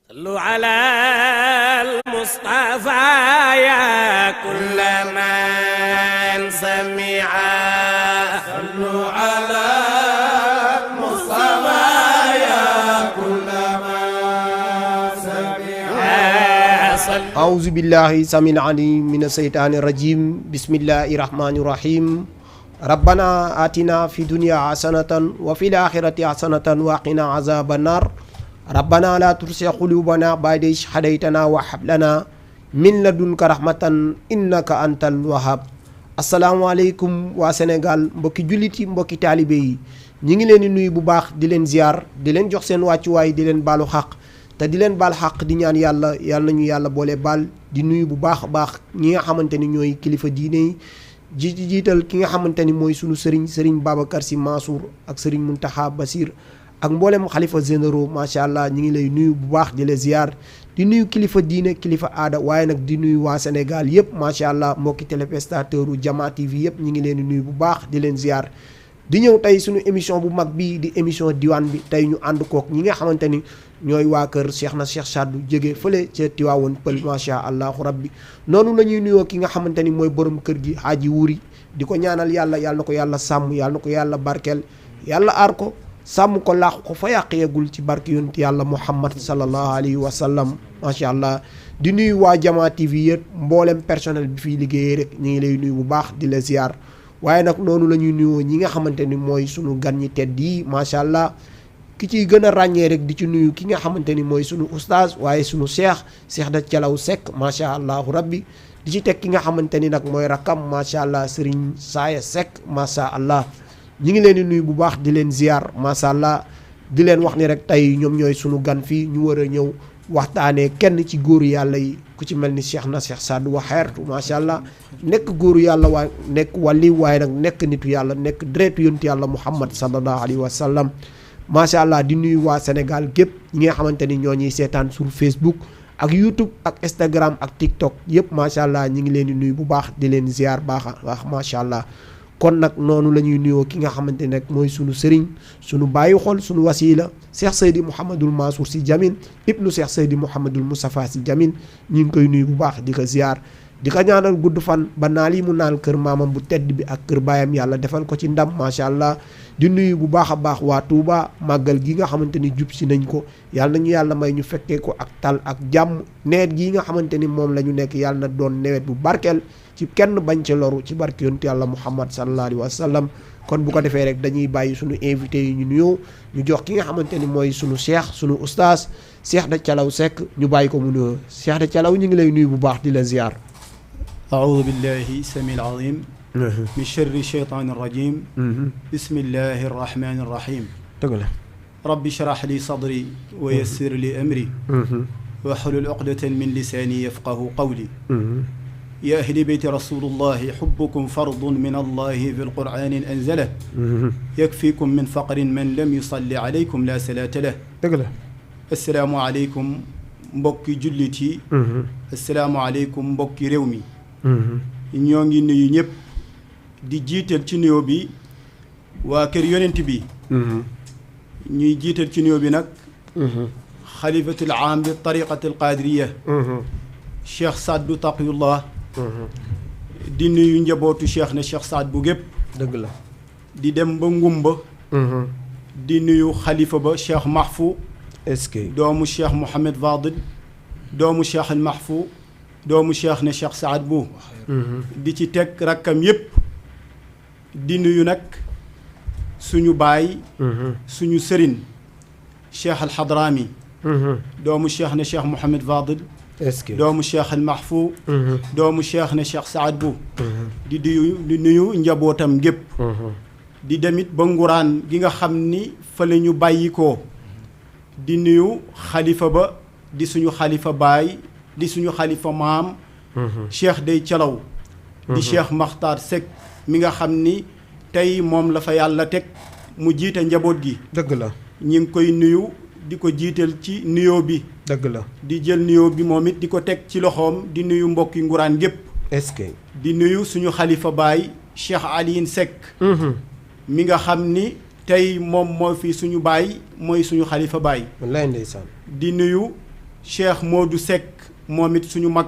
صلوا على المصطفى يا كل من سمع صلوا على المصطفى يا كل من سمع أعوذ بالله السميع العليم من الشيطان الرجيم بسم الله الرحمن الرحيم ربنا آتنا في الدنيا حسنة وفي الآخرة حسنة وقنا عذاب النار ربنا لا تزغ قلوبنا بعد إذ هديتنا وهب لنا من لدنك رحمة إنك أنت الوهاب asalaamaaleykum waa Sénégal mbokki jullit yi mbokki taalibe yi ñi ngi leen di nuyu bu baax di leen ziar di leen jox seen wàccuwaay di leen baalu xaq te di leen baal xaq di ñaan yàlla nañu yàlla boole baal di nuyu bu baax a baax ñi nga xamante ni ñooy kilifa diine yi jiital ki nga xamante ni mooy sunu sëriñ Babacar Sy Mansour ak sëriñ Mountakha Bassir ak mboolem xalifa généraux macha allah ñi ngi lay nuyu bu baax di la ziar di nuyu kilifa diine kilifa aada waaye nag di nuyu waa Sénégal yëpp macha allah mbokki téléspectateur u Jama TV yëpp ñi ngi leen di nuyu bu baax di leen ziar di ñëw tey suñu émission bu mag bii di émission diwaan bi tey ñu ànd kook ñi nga xamante ni ñooy waa kër Cheikh na Cheikh Sadou jóge fële ca Tiwaawoon Pël macha allahu rabbi noonu la ñuy nuyoo ki nga xamante ni mooy borom kër gi Haaji Wuri di ko ñaanal yàlla na ko yàlla sàmm yàlla na ko yàlla barkeel yàlla aar ko sàmm ko laax ko fa yàq yeggul ci barke yonent yàlla Muhammad sallallahu alayhi wa sallam macha allah di nuyu waa Jama TV yëpp mboolem personnel bi fiy liggéeyee rek ñu ngi lay nuyu bu baax di la ziar waaye nag noonu la ñuy nuyoo ñi nga xamante ni mooy sunu gan ñi tedd yi macha allah ki ciy gën a ràññee rek di ci nuyu ki nga xamante ni mooy sunu oustaz waaye sunu Cheikh da Calaw Seck macha allahu rabbi di ci teg ki nga xamante ni nag mooy rakam macha allah Serigne Saaya Seck macha allah. ñi ngi leen di nuyu bu baax di leen ziar macha allah di leen wax ni rek tey ñoom ñooy sunu gan fii ñu war a ñëw waxtaanee kenn ci góoru yàlla yi ku ci mel ni Cheikh na Cheikh Sadou wa xeertu macha allah nekk góoru yàlla waaye nekk wàlli waaye nag nekk nitu yàlla nekk deretu yontu yàlla Muhammad sallallahu alayhi wa sallam macha allah di nuyu waa Sénégal gépp ñi nga xamante ni ñoo ñuy seetaan sur Facebook ak YouTube ak Instagram ak TikTok yëpp macha allah ñi ngi leen di nuyu bu baax di leen ziar baax a baax macha allah. kon nag noonu la ñuy nuyoo ki nga xamante ne nag mooy sunu sëriñ sunu bàyyi xol sunu wasila Cheikh Seydi Mouhamadul Mansour Sy Djamil ibnu Cheikh Seydi Mouhamadul Moustapha Sy Djamil ñu ngi koy nuyu bu baax di ko ziar di ko ñaanal gudd fan ba naal yi mu naal kër maamam bu tedd bi ak kër baayam yàlla defal ko ci ndam macha allah di nuyu bu baax a baax waa Touba màggal gi nga xamante ni jub si nañ ko yàlla nañu yàlla may ñu fekkee ko ak tal ak jàmm nawet gii nga xamante ni moom la ñu nekk yàlla na doon nawet bu barkeel ci kenn bañ ca loru ci barke yonent yàlla Muhammad sallallahu alayhi wa sallam kon bu ko defee rek dañuy bàyyi suñu invité yi ñu nuyoo ñu jox ki nga xamante ni mooy sunu cheikh sunu oustaz Cheikh da Calaw Seck ñu bàyyi ko mu nuyoo Cheikh da Calaw ñu ngi lay nuyu bu baax di la ziar. أعوذ بالله السميع العظيم من شر الشيطان الرجيم بسم الله الرحمن الرحيم رب اشرح لي صدري ويسر لي أمري واحلل عقدة من لساني يفقه قولي يا أهل بيت رسول الله حبكم فرض من الله في القرآن أنزله يكفيكم من فقر من لم يصلي عليكم لا صلاة له السلام عليكم mbokki jullit yi asalaamaaleykum mbokki réew mi ñoo ngi nuyu ñëpp di jiital ci nuyoo bi waa kër yonent bi ñuy jiital ci nuyoo bi nag xalifatul aam bi tariqatul qaadiriya Cheikh Sadou Taqiyullah di nuyu njabootu Cheikh na Cheikh Saad bu gépp dëgg la di dem ba ngumba di nuyu xalifa ba Cheikh Mahfou est-ce que doomu Cheikh Mouhamed Fadil doomu Cheikh al Mahfou doomu Cheikh na Cheikh Saad bu di ci teg rakkam yépp di nuyu nag suñu baay suñu sëriñ Cheikh al Hadrami doomu Cheikh na Cheikh Mouhamed Fadil est-ce que doomu Cheikh al Mahfou doomu Cheikh na Cheikh Saad bu di nuyu njabootam gépp di demit ba nguraan gi nga xam ni fa la ñu bàyyi ko di nuyu xalifa ba di suñu xalifa baay di suñu xalifa maam Cheikh day Calaw di Cheikh Makhtar Seck mi nga xam ni tey moom la fa yàlla teg mu jiite njaboot gi dëgg la ñi ngi koy nuyu di ko jiital ci nuyoo bi dëgg la di jël nuyoo bi moom it di ko teg ci loxoom di nuyu mbokki nguraan gépp est-ce que di nuyu suñu xalifa baay Cheikh Aliyin Seck mi nga xam ni tey moom moo fi suñu baay mooy suñu xalifa baay. wallaay ndeysaan. di nuyu Cheikh Modou Seck moom it suñu mag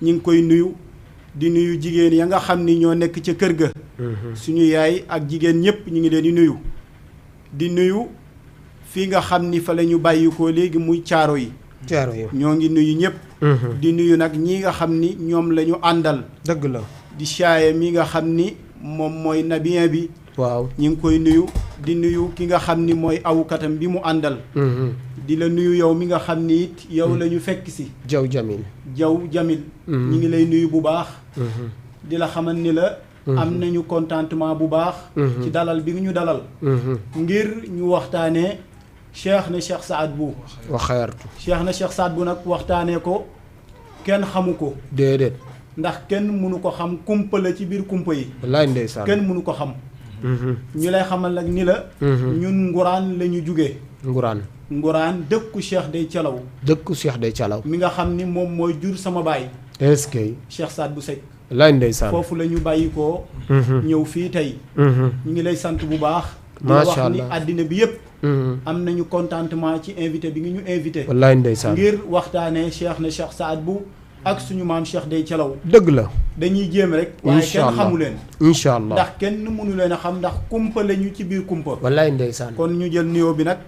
ñi ngi koy nuyu di nuyu jigéen ya nga xam ni ñoo nekk ca kër ga. suñu yaay ak jigéen ñëpp ñu ngi leen di nuyu fii nga xam ni fa la ñu bàyyi ko léegi muy caaro yi. caaro yi ñoo ngi nuyu ñëpp. di nuyu nag ñi nga xam ni ñoom la ñu àndal. dëgg la. di saaye mi nga xam ni moom mooy nabien bi. waaw ñu ngi koy nuyu di nuyu ki nga xam ni mooy awukatam bi mu àndal. di la nuyu yow mi nga xam ni it yow la ñu fekk si. Jaw Jamil. ñu ngi lay nuyu bu baax. di la xamal ni la. am nañu contentement bu baax. ci dalal bi ñu dalal. ngir ñu waxtaanee Cheikh na Cheikh Saad Bou. waxeertu. Cheikh na Cheikh Saad Bou nag waxtaanee ko kenn xamu ko. déedéet. ndax kenn mënu ko xam kumpa la ci biir kumpa yi. wallaay ndeysaan. kenn mënu ko xam. ñu lay xamal nag ni la. ñun nguraan la ñu jugee. nguraan dëkku Cheikh Dey Calaw. dëkku Cheikh Dey Calaw. mi nga xam ni moom mooy jur sama baay. est-ce que. Cheikh Saad Bou Seck. wallaay ndeysaan. foofu la ñu bàyyi koo. ñëw fii tey. ñu ngi lay sant bu baax. macha allah di wax ni àddina bi yëpp. am nañu contentement ci invité bi nga ñu invité. wallaay ndeysaan. ngir waxtaanee Cheikh na Cheikh Saad Bou ak suñu maam Cheikh Dey Calaw. dëgg la. dañuy jéem rek. waaye kenn xamu leen. incha allah ndax kenn mënu leen a xam ndax kumpa la ñu ci biir kumpa. wallaay ndeysaan. kon ñu jël nuyoo bi nag.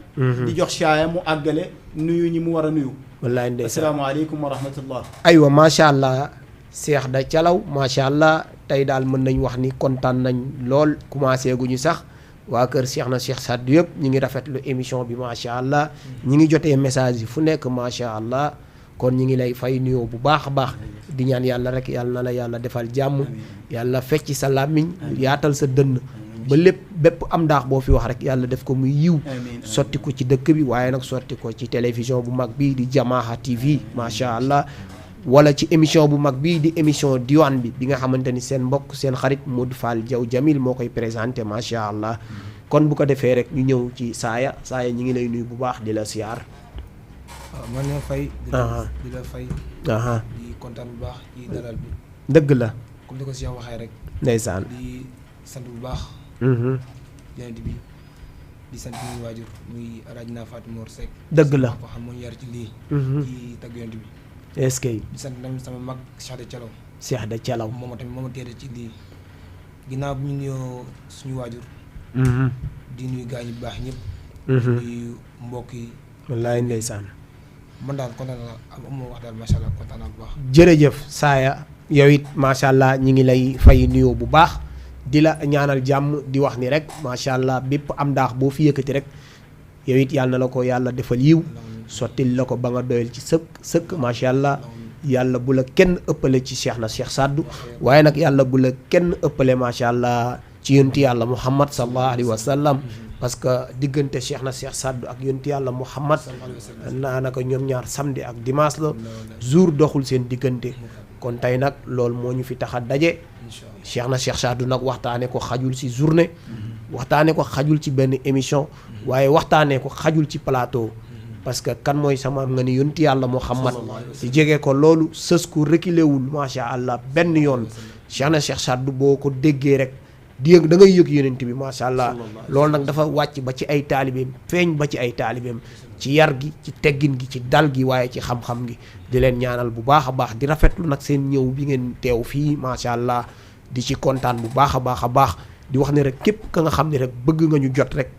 di jox shaaya mu àggale nuyu ñi mu war a nuyu. wallaay ndeysaan. asalaamaaleykum wa rahmatullah. aywa macha allah Cheikh Dey Calaw macha allah tey daal mën nañ wax ni kontaan nañ lool commencé guñu sax waa kër Cheikh na Cheikh Saad Bou yëpp ñu ngi rafetlu émission bi macha allah ñi ngi jotee message yi fu nekk macha allah. kon ñi ngi lay fay nuyoo bu baax a baax di ñaan yàlla rek yàlla na la yàlla defal jàmm yàlla fecc sa làmmiñ yaatal sa dënn ba lépp bépp am ndaax boo fi wax rek yàlla def ko muy yiw sotti ko ci dëkk bi waaye nag sotti ko ci télévision bu mag bii di Jamaaha TV macha allah wala ci émission bu mag bii di émission diwaan bi nga xamante ni seen mbokk seen xarit Modou Fall Jaw Jamil moo koy présenté macha allah kon bu ko defee rek ñu ñëw ci saaya ñi ngi lay nuyu bu baax di la siyaar. waaw man la fay. di la fay. di kontaan bu baax ci dalal bi. dëgg la. comme ni ko Cheikh waxee rek. ndeysaan. di sant bu baax. yonent bi di sant suñu waajur muy rajo naa Fatou Mor Seck. dëgg la ko xam moo ñu yar ci lii. ci tagg yonent bi. est-ce que. di sant tamit sama mag Cheikh Dey Calaw. Cheikh Dey Calaw. moom tamit moo ma teede ci lii ginnaaw bi ñu nuyoo suñu waajur. di nuyu gaañ bu baax ñëpp. di nuyu mbokk yi. wallaay ndeysaan. man daal kontaan naa am wax daal macha allah kontaan naa bu baax. jërëjëf saaya yow it macha allah ñi ngi lay fay nuyoo bu baax di la ñaanal jàmm di wax ni rek macha allah bépp am ndaax boo fi yëkkati rek yow it yàlla na la ko yàlla defal yiw sottil la ko ba nga doyal ci sëkk macha allah yàlla bu la kenn ëppale ci Cheikh na Cheikh Saad Bou waaye nag yàlla bu la kenn ëppale macha allah ci yonti yàlla Muhammad sallallahu alayhi wa sallam. parce que diggante Cheikh na Cheikh Saad Bou ak yonti yàlla Muhammad naanaka ñoom ñaar samedi ak dimanche la jour doxul seen diggante kon tey nag loolu moo ñu fi tax a daje Cheikh na Cheikh Saad Bou nag waxtaane ko xajul ci journée waxtaane ko xajul ci benn émission waaye waxtaanee ko xajul ci plateau parce que kan mooy sama nga ni yonti yàlla Muhammad ci jege ko loolu sës ku reculé wul macha allah benn yoon Cheikh na Cheikh Saad Bou boo ko déggee rek da ngay yëg yonent bi macha allah loolu nag dafa wàcc ba ci ay taalibeem feeñ ba ci ay taalibeem ci yar gi ci teggin gi ci dal gi waaye ci xam-xam gi di leen ñaanal bu baax a baax di rafetlu nag seen ñëw bi ngeen teew fii macha allah di ci kontaan bu baax a baax di wax ne rek képp ka nga xam ne rek bëgg nga ñu jot rek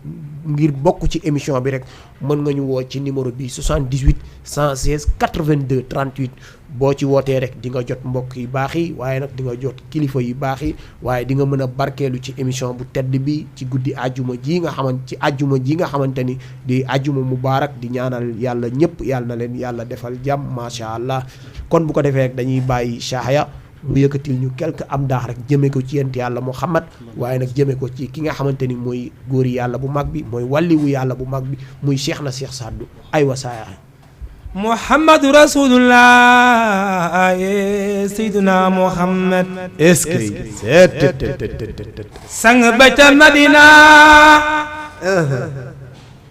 ngir bokk ci émission bi rek mën nga ñu woo ci numéro bi 78 116 82 38 boo ci wootee rek di nga jot mbokk yu baax yi waaye nag di nga jot kilifa yu baax yi waaye di nga mën a barkeelu ci émission bu tedd bi ci guddi àjjuma ji nga xamante ni di àjjuma mubaarak di ñaanal yàlla ñëpp yàlla na leen yàlla defal jàmm macha allah kon bu ko defee rek dañuy bàyyi Chahaya mu yëkkatil ñu quelque am daax rek jëme ko ci yent yàlla Muhammad waaye nag jëme ko ci ki nga xamante ni mooy góori yàlla bu mag bi mooy wàlliwu yàlla bu mag bi muy Cheikh na Cheikh Saad Bou ay wasaaya Muhammadu Rasulullah Seydina Muhammad est-ce que sang ba ca Madina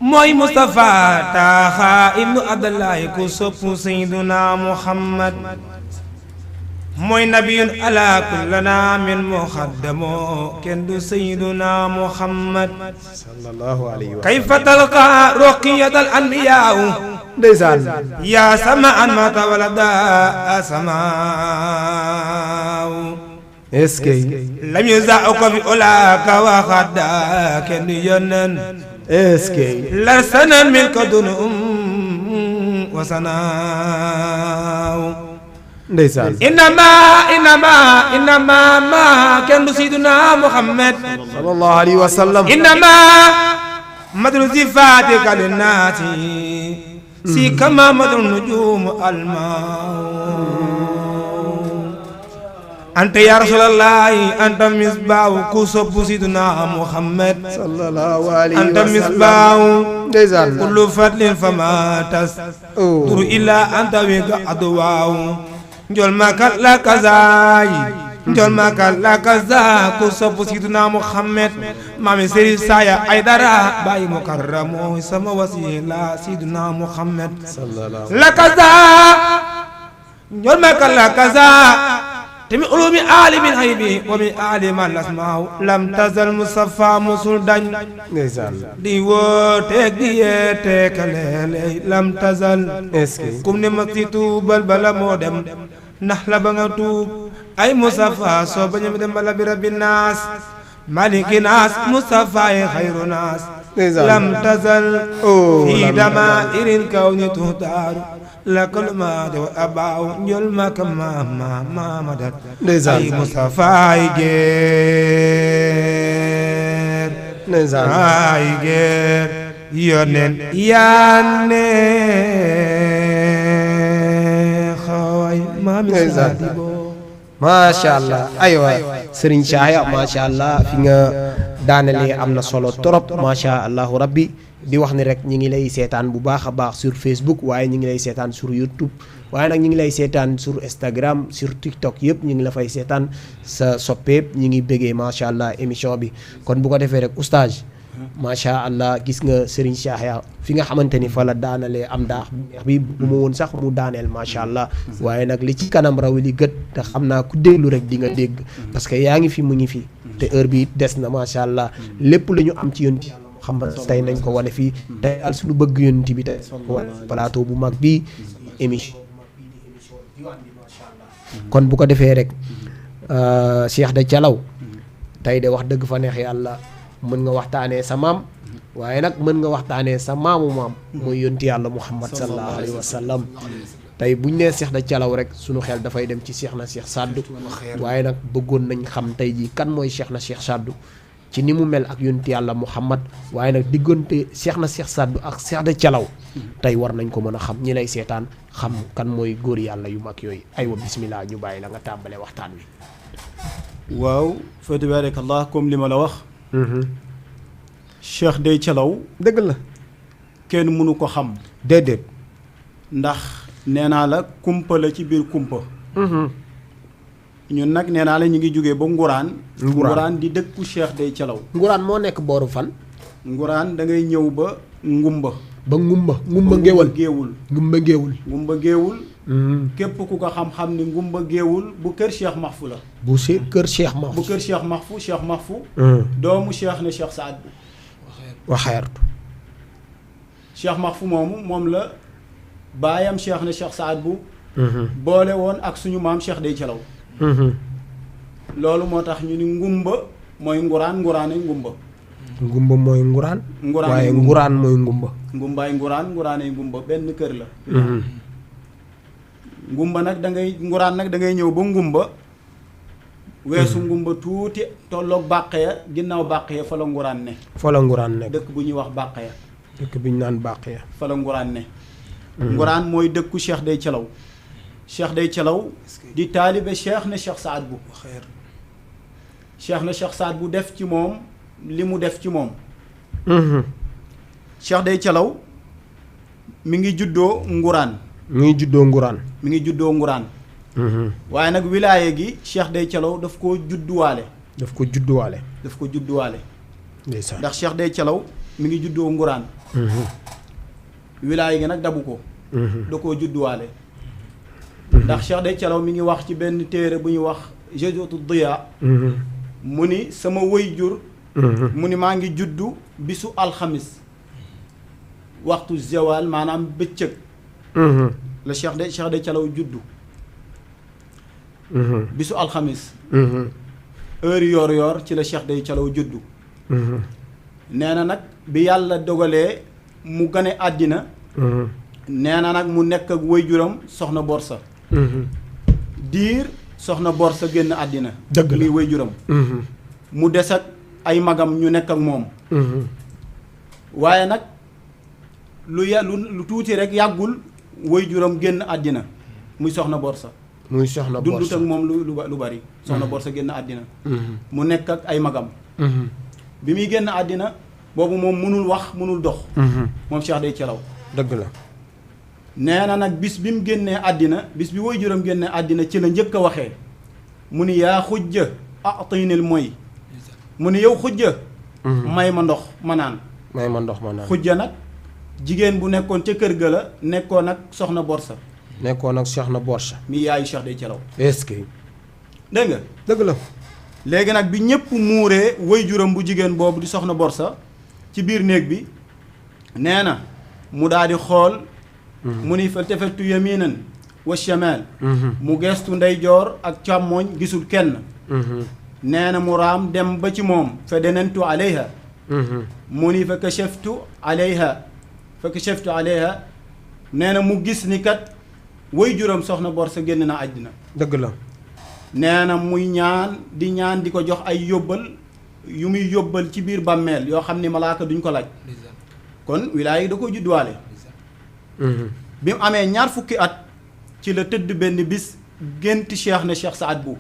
mooy Mustafa Taha ibnu Abdallahi ku soppu Seydina Muhammad mooy nabiyun ala kullana min muxaddamoo kenn du sayyiduna Muhammad sallallahu alayhi wa kayfa talqa ruqiyatal anbiyaaw ndeysaan yaa sama an mata walada asamaaw est-ce que lam yuzaa'uka fi ulaaka wa xadda kenn yonen est-ce que la sanan min ka dunum wa sanaaw ndeysaan innama ma kenn du sayyiduna Muhammad sallallahu alayhi wa sallam innama madru sifatika linnaasi si kama madru nujumu almaaw anta ya rasulallahi anta misbaahu ku soppu sayyiduna Muhammad sallallahu alayhi wa sallam anta misbaahu ndeysaan kullu fadlin fama tas duru illa anta wega adwaaw njol makal la kazaay njol makal la kaza ku sopp sayyiduna Muhammad maami Serigne Saya Aydara bàyyi mukarram mooy sama wasila sayyiduna Muhammad la kaza njol makal la kaza temi ulumi ali min haybi wa min ali man lasmaaw lam tazal musafa musul dañ ndeysaan di wooteeg di yeete kaleele lam tazal est-ce que kum ne ma si tuubal bala moo dem ndax la ba nga tuub ay musafa soo bañu dem bala bi rabbi naas maliki naas musafa yi xayru naas lam tazal fi dama irin kaw ni tuhtaaru lakal ma dew abaaw njol maka mamadat ay musafa yi geer ay geer yonen yaane xaway maami Sadibou macha allah aywa Serigne Chaya macha allah fi nga daanelee am na solo trop macha allahu rabbi di wax ni rek ñi ngi lay seetaan bu baax a baax sur Facebook waaye ñi ngi lay seetaan sur YouTube waaye nag ñi ngi lay seetaan sur Instagram sur TikTok yëpp ñi ngi la fay seetaan sa soppeeb ñi ngi bëggee macha allah émission bi kon bu ko defee rek oustaz macha allah gis nga Serigne Chaya fi nga xamante ni fa la daanalee am daax bi bu ma woon sax mu daaneel macha allah waaye nag li ci kanam raw li gët te xam naa ku déglu rek di nga dégg parce que yaa ngi fi mu ngi fi te heure bi des na macha allah lépp lu ñu am ci yonent xam nga tey nañ ko wane fii tey al suñu bëgg yonent bi tey plateau bu mag bi émission kon bu ko defee rek Cheikh da Calaw tey de wax dëgg fa neex yàlla mën nga waxtaanee sa maam waaye nag mën nga waxtaanee sa maamu maam mooy yonti yàlla Muhammad sallallahu alayhi wa sallam tey buñ nee Cheikh da Calaw rek sunu xel dafay dem ci Cheikh na Cheikh Saddu waaye nag bëggoon nañ xam tey jii kan mooy Cheikh na Cheikh Saddu ci ni mu mel ak yonti yàlla Muhammad waaye nag diggante Cheikh na Cheikh Saddu ak Cheikh da Calaw tey war nañ ko mën a xam ñi lay seetaan xam kan mooy góor yàlla yu mag yooyu aywa bismillah ñu bàyyi la nga tàmbalee waxtaan wi. waaw fa tabarakallah comme li ma la wax Cheikh day Calaw dëgg la kenn mënu ko xam déedéet ndax nee naa la kumpa la ci biir kumpa ñun nag nee naa la ñu ngi jógee ba Nguraan di dëkku Cheikh day Calaw Nguraan moo nekk booru fan Nguraan da ngay ñëw ba Ngumba ngéewul Ngumba géewul képp ku ko xam-xam ni Ngumba géewul bu kër Cheikh Mahfou la kër Cheikh Mahfou bu kër Cheikh Mahfou doomu Cheikh na Cheikh Saad Bou waxeertu Cheikh Mahfou moom la baayam Cheikh na Cheikh Saad Bou boole woon ak suñu maam Cheikh day Calaw loolu moo tax ñu ni Ngumba mooy Nguraanay Ngumba mooy Nguraan waaye Nguraan mooy Ngumba Ngumbaay Nguraanay Ngumba benn kër la Ngumba nag Nguraan nag da ngay ñëw ba Ngumba weesu Ngumba tuuti tolloog Bàqeya ginnaaw Bàqeya fa la Nguraan ne dëkk bu ñuy wax Bàqeya dëkk bi ñu naan Bàqeya fa la Nguraan ne Nguraan mooy dëkku Cheikh day Calaw Cheikh day Calaw di taalibe Cheikh na Cheikh Saad Bou Cheikh na Cheikh Saad Bou def ci moom li mu def ci moom Cheikh day Calaw mi ngi juddoo Nguraan waaye nag wilaaye gi Cheikh day Calaw daf ko judduwaale ndeysaan ndax Cheikh day Calaw mi ngi juddoo Nguraan wilaaye gi nag dabu ko da koo judduwaale ndax Cheikh Day Calaw mi ngi wax ci benn téere bu ñuy wax Jazatu Diya mu ni sama waajur mu ni maa ngi juddu bisu alxamis waxtu zawal maanaam bëccëg la Cheikh Day Calaw juddu bisu alxamis heure yoor ci la Cheikh Day Calaw juddu nee na nag bi yàlla dogalee mu gane àddina nee na nag mu nekk ak waajuram soxna Borsa diir soxna Borsa génn àddina muy waajuram mu des ak ay magam ñu nekk ak moom waaye nag lu tuuti rek yàggul waajuram génn àddina muy soxna Borsa dundut ak moom lu bari soxna Borsa génn àddina mu nekk ak ay magam bi muy génn àddina boobu moom mënul wax mënul dox moom Cheikh Day Calaw dëgg la nee na nag bis bi mu génnee àddina bis bi waajuram génnee àddina ci la njëkk a waxee mu ni yaa xujja atinil mooy mu ni yow xujja may ma ndox ma naan xujja nag jigéen bu nekkoon ca kër ga la nekkoon ak soxna Borsa mi yaayu Cheikh Day Calaw est-ce que dégg nga dëgg la léegi nag bi ñëpp muuree waajuram bu jigéen boobu di soxna Borsa ci biir néeg bi nee na mu daal di xool mu ni faltafatu yaminan wa shamal mu gestu ndeyjoor ak càmmooñ gisul kenn nee na mu raam dem ba ci moom fa denentu alayha mu ni fa kashaftu alayha nee na mu gis ni kat waajuram soxna Borsa génn na àddina dëgg la nee na muy ñaan di ko jox ay yóbbal yu muy yóbbal ci biir bàmmeel yoo xam ni malaaka duñ ko laaj kon wilaaya yi da ko juddwaale bi mu amee 20 fukki at ci la tëdd benn bis gént Cheikh na Cheikh Saad Bou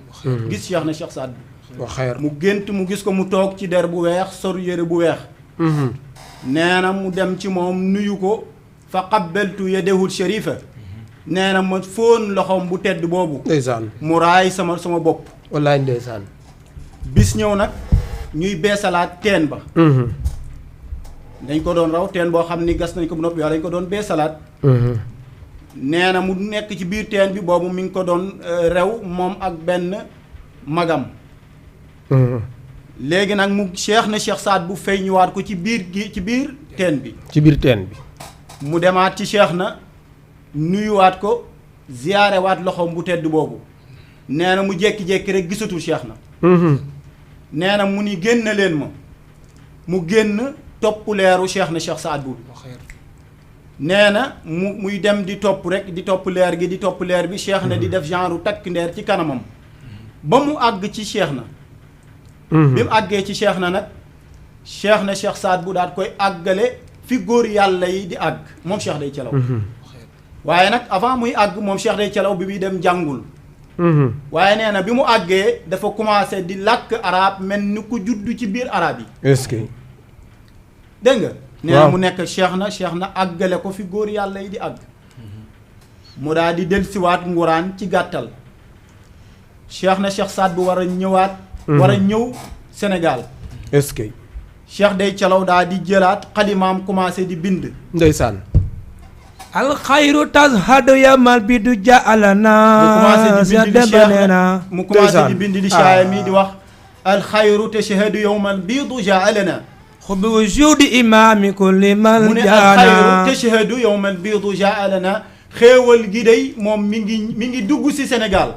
gis Cheikh na Cheikh Saad Bou mu gént mu gis ko mu toog ci der bu weex sol yére bu weex nee na mu dem ci moom nuyu ko fa qabbaltu yadahu sharifa nee na ma fóon loxoom bu tedd boobu ndeysaan mu raay sama bopp wallaay ndeysaan bis ñëw nag ñuy beesalaat teen ba dañ ko doon raw teen boo xam ni gas nañ ko bu noppi waaye dañ ko doon beesalaat nee na mu nekk ci biir teen bi boobu mi ngi ko doon rew moom ak benn magam léegi nag mu Cheikh na Cheikh Saad bu fay ñëwaat ko ci biir teen bi mu demaat ci Cheikh na nuyuwaat ko ziyaarewaat loxoom bu tedd boobu nee na mu jékki-jékki rek gisatul Cheikh na nee na mu ni génn leen ma mu génn topp leeru Cheikh na Cheikh Saad Bou nee na muy dem di topp leer gi di topp leer bi Cheikh na di def genre takk ndeer ci kanamam ba mu àgg ci Cheikh na bi mu àggee ci Cheikh na nag Cheikh na Cheikh Saad Bou daat koy àggale fi góor yàlla yi di àgg moom Cheikh Day Calaw waaye nag avant muy àgg moom Cheikh Day Calaw bi muy dem jàngul waaye nee na bi mu àggee dafa commencé di làkk arab mel ni ku juddu ci biir arab yi est-ce que dégg nga nee na mu nekk Cheikh na àggale ko fi góor yàlla yi di àgg mu daal di dellusiwaat nguraan ci gàttal Cheikh na Cheikh Saad bu war a ñëwaat war a ñëw Sénégal est-ce que Cheikh Day Calaw daal di jëlaat xalimaam commencé di bind ndeysaan alxayru tazhadu yamal bi du jaalana mu commencé di bind di shaaya mi di wax alxayru tashhadu yawmal biidu jaalana xubbi wujudi imaami kulli mal mu ne alxayru tashhadu yawmal biidu jaalana xéewal gi day moom mi ngi dugg si Sénégal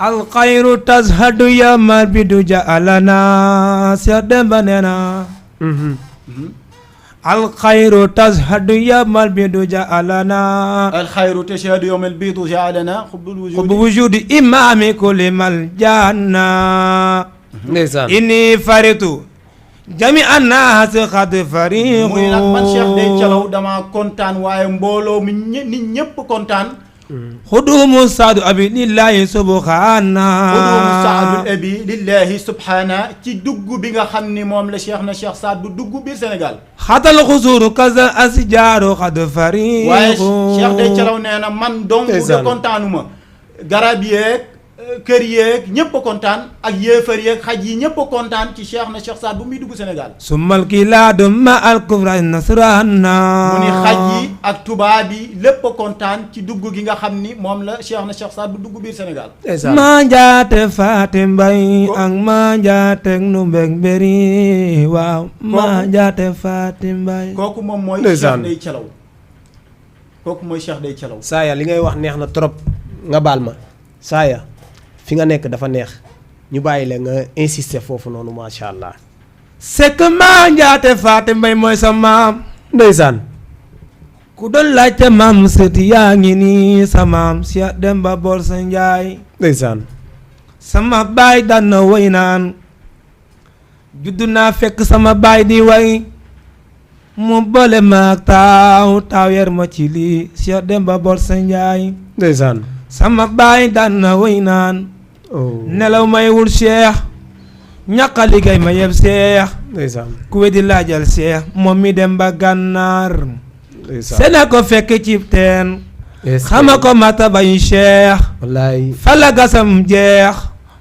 alxayru tazhadu yamal bi du jaalana Cheikh Demba nee na alxayru tashhadu yawmal biidu jaalana alxayru tashhadu yawmal biidu jaalana xubbi wujudi imaami kulli mal jaana ndeysaan inni faritu jami annaas xad fariqu muy nag man Cheikh Day Calaw dama kontaan waaye mbooloo mi nit ñépp kontaan xudumu saadu abi lillahi subhana xudumu saadu abi lillahi subhana ci dugg bi nga xam ni moom la Cheikh na Cheikh Saad bu dugg biir Sénégal xatal xusuuru kaza asjaaru xad fariqu waaye Cheikh Day Calaw nee na man donc de kontaanuma garab yeeg kër yeeg ñëpp a kontaan ak yéefar yeeg xaj yi ñëpp a kontaan ci Cheikh na Cheikh Saad bu muy dugg Sénégal. summal kilaadu ma al kufra nasrana. mu ni xaj yi ak tubaab yi lépp a kontaan ci dugg gi nga xam ni moom la Cheikh na Cheikh Saad bu dugg biir Sénégal. maa njaate faate mbay ak maa njaate nu mbeg mberi waaw. maa njaate faate mbay. kooku moom mooy. Cheikh day calaw. kooku mooy Cheikh day calaw. Saaya li ngay wax neex na trop nga baal ma Saaya fi nga nekk dafa neex ñu bàyyi la nga insister foofu noonu macha allah. c'est que maa njaate faate mbay mooy sa maam. ndeysaan. ku doon laajte maam sëti yaa ngi nii sa maam Cheikh Demba Borsa Njaay. ndeysaan. sama baay daan na way naan juddu naa fekk sama baay di way mu boole maag taaw yar ma ci lii Cheikh Demba Borsa Njaay. ndeysaan. sama baay daan na way naan nelaw may wul Cheikh ñàkk a liggéey ma yeb Cheikh. ndeysaan. ku weddi laajal Cheikh moom mi dem ba gànnaar. ndeysaan. sena ko fekk cib teen xama ko mata bayu Cheikh. wallaay. fala gasam jeex